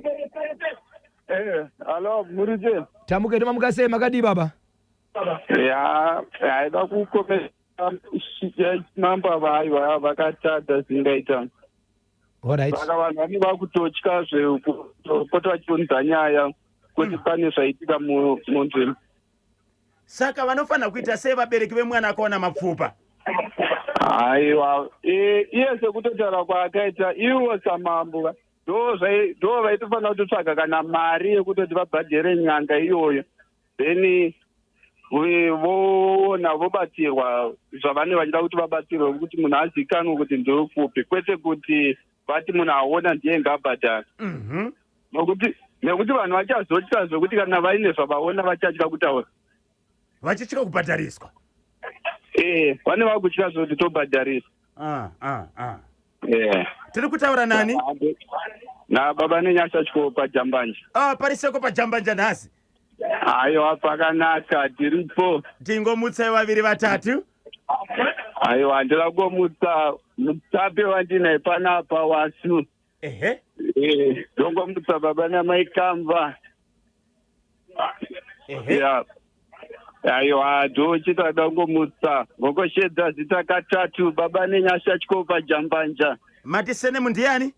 Eh, alo, murize. Tamuke, mamuka sei, makadii baba? Ya, haida kukomesa namba vaiwa vakatadza zingaita. Alright. Saka vanhu vanenge vakutotya zvekupota vachiunza nyaya kuti pane zvaitika munzvimbo. Saka vanofanira kuita sei vabereki vemwana akaona mapfupa? Aiwa, iye sekutotaura kwaakaita iwo samambo, ndo vaitofanira kutotsvaga kana mari yekutoti vabhadhere nyanga iyoyo, then voona vobatsirwa zvavanenge vachida kuti vabatsirwe, kuti munhu azikanwe kuti ndewekupi, kwete kuti vati munhu aona ndiye ngaabhadhara. Nekuti vanhu vachazotya zvekuti kana vaine zvavaona vachatya kutaura. Vachitya kubhadhariswa. Ee, vane vakutya zvekuti tobhadharisa. Ah. Ee. Tiri kutaura nani? Nababa Nenyasha Chiko paJambanja. Ah, pariseko paJambanja nhasi? Aiwa, pakanaka, tiripo. Tingomutsai vaviri vatatu. Aiwa, handira kungomutsa mutape wandinaye panapa wasu. Ehe. Ndongomutsa baba namai Kamba. Ehe. Ya. Aiwa, ndochita kungomutsa. Ngokoshedza zita katatu baba nenyasha chikoo pajambanja. Mati senemu ndiani?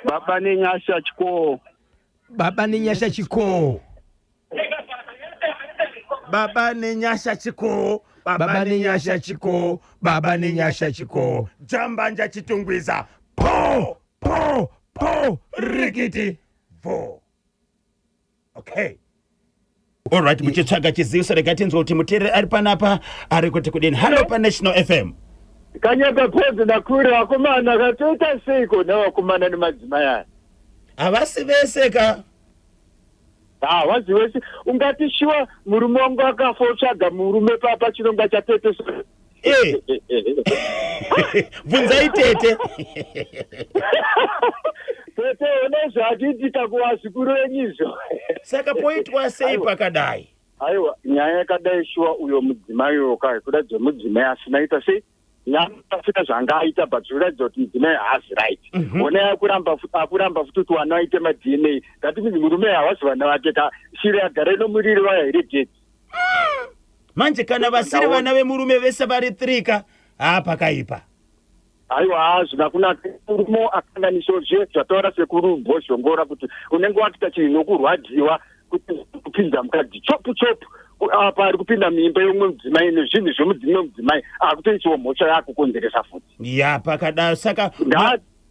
Baba nenyasha chikoo. Baba nenyasha chikoo. Baba nenyasha chikoo. Baba nenyasha chikoo. Baba nenyasha chikoo. Jambanja chitungwiza. Po po po rikiti. Vo. Okay. Alright, muchitsvaga chiziviso rega tinzwa kuti muteereri ari panapa ari kuti kudini. Hallo paNational FM. Kanyaka podzi nakuri vakomana katoita seiko navakomana nemadzimai aya? Havasi vese ka. Havazi vese. Ungati shuwa murume wangu akafa otsvaga murume papa chirongwa chatete. Eh. Bvunzai tete. Tete one zvakuitika kuvazukuru venyu izvo. Saka poitwa sei pakadai? Aiwa, nyaya yakadai shuwa uyo mudzimai uyo kai kuratidza mudzimai asina ita sei asina zvanga aita but zvoratidza kuti mudzimai haasi right. Ona akuramba futi kuti vana vaite maDNA ngati minzi murume havasi vana vake ka shiri agara inomuriri vaya here gedzi. Manje kana vasiri vana vemurume vese vari 3 ka haa pakaipa. Aiwa hazvina kunaka murume akanganiso zve zvataura sekuru Bhozhongora kuti unenge wakuita chinhu nokurwadziwa kuti kupinza mukadzi chopu chopu apa ari kupinda muimba yomwe mudzimai nezvinhu zvomudzimwe mudzimai akutoisiwo mhosva yakukonzeresa futi. Ya pakadaro saka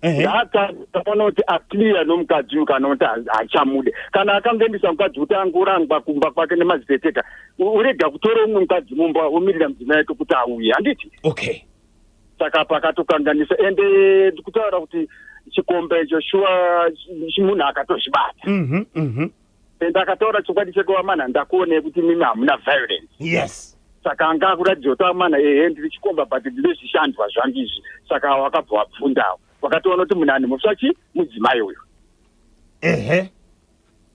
Ngaataona kuti aclear nomukadzi uyu kana kuti hachamude kana akangoendesa mukadzi kuti angorangwa kumba kwake nemaziteteka urega kutora umwe mukadzi mumba omirira mudzimai wake kuti auye handiti. Okay. Saka pakatokanganisa ende ndikutaura kuti chikomba icho shuwa munhu akatozvibata. Ende akataura chokwadi chekuvamana ndakuonei kuti mimi hamuna violence. Yes. Saka anga akuratidza kuti amana ehe ndiri chikomba but ndine zvishandwa zvangu izvi saka wakabva wabvundawo wakatoona kuti munhu ane mhosva chi mudzimai uyu. Ehe.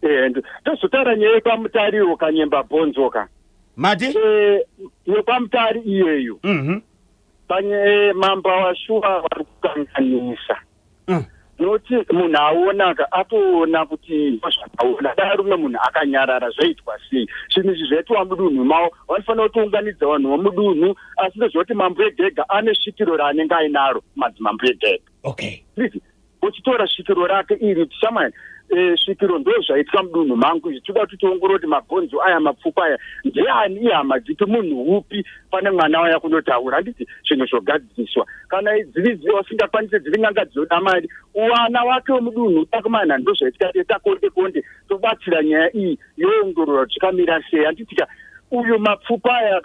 Ehe tozotaura nyaya yekwamutariwo kanyemba bhonzo ka. Mati? Yekwamutari iyeyo. Panye mamba washuwa vari kukanganisa. Noti munhu aonaka atoona kuti zvakaona dai rumwe munhu akanyarara zvaitwa sei zvinhu izvi zvaitwa mudunhu mavo vanofanira kutiunganidza vanhu vomudunhu asi ndozvoti mambo egega ane svikiro raanenge ainaro madzimambo egega. Okay. Uchitora svikiro rake iri tishamwani svikiro ndo zvaitwa mudunhu mangu izvi toda kuti tiongorore kuti mabhonzo aya mapfupa aya ndeani ihama dzipi munhu upi pane mwana waya kunotaura handiti zvinhu zvogadziriswa kana dziri vasingakwanise dziri n'anga dzinoda mari wana wake wemudunhu takumana ndo zvaitika takonde konde tobatsira nyaya iyi yoongorora zvakamira sei handitika uyu mapfupa aya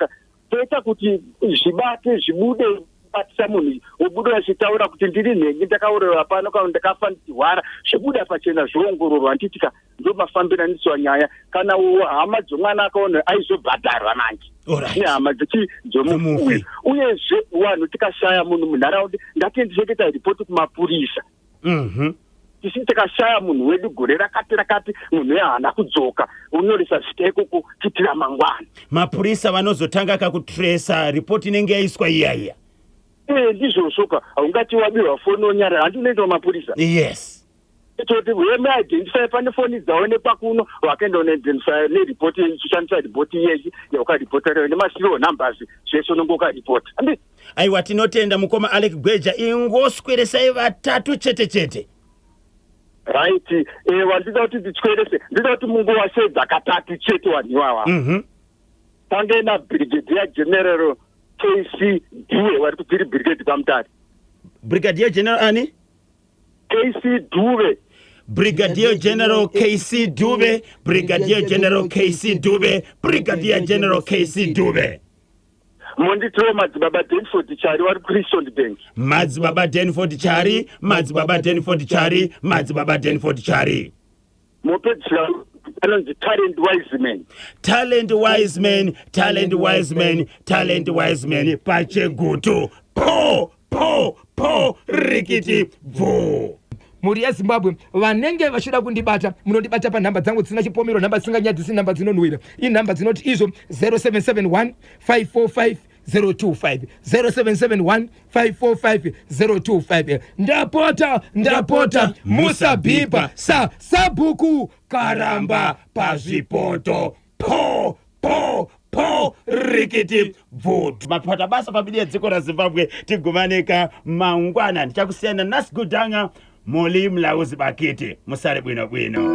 toita kuti zvibate zvibude batisa munhu wobuda achitaura kuti ndiri nhengi ndakauraiwa pano kana ndakafa ndichihwara zvibuda pachena zvoongororwa handitika ndo mafambiraniswa nyaya kana hama dzomwana akaona aizobhadharwa manje nehama dzomufi uyezve vanhu tikashaya munhu munharaunda ngatiendeseke ripoti kumapurisa. Tisi tikashaya munhu wedu gore rakati rakati munhu uye haana kudzoka unyoresa zita ikoko titira mangwana. Mapurisa vanozotanga kakutresa ripoti inenge yaiswa iyaiya. Ndizvozvo ka haungati wabirwa foni wonyarara handi unoenda kumapurisa. Yes. Toti wemaidentify pane foni dzaonekwa kuno wakaenda unoidentify neripoti ichishandisa ripoti iyeyi yaukaripota nemaserial numbers zvese unonge ukaripota. Aiwa tinotenda mukoma Alec Gweja ingosweresai vatatu chete chete. Right. Wandida kuti nditswerese ndida kuti munguva katatu chete vanhu ivava. Tange na Brigadier General KC Dube vari kudziri brigade kwaMutare. Brigadier General ani? KC Dube. Brigadier General KC Dube, Brigadier General KC Dube, Brigadier General KC Dube. Monditiwo madzibaba Denford Chari vari kuRisond Bank. Madzibaba Denford Chari, madzibaba Denford Chari, madzibaba Denford Chari. Mopedzisira anonzi Talent Wiseman. Talent Wiseman, Talent Wiseman, Talent Wiseman pachegutu. Po po po rikiti bvu. Mhuri yeZimbabwe vanenge vachida kundibata munondibata panhamba dzangu dzisina chipomero, nhamba dzisinganyadzisi, nhamba dzinonhuwira. Inhamba dzinoti izvo 0771 545 025 0771 545 025. Ndapota ndapota musabhipa sa sabhuku karamba pazvipoto. Po po po rikiti bvutu. Mapata basa pabidi yedziko raZimbabwe, tigumaneka mangwana. Ndichakusiyana nasigudanga muli mlauzi bakiti, musare bwino bwino.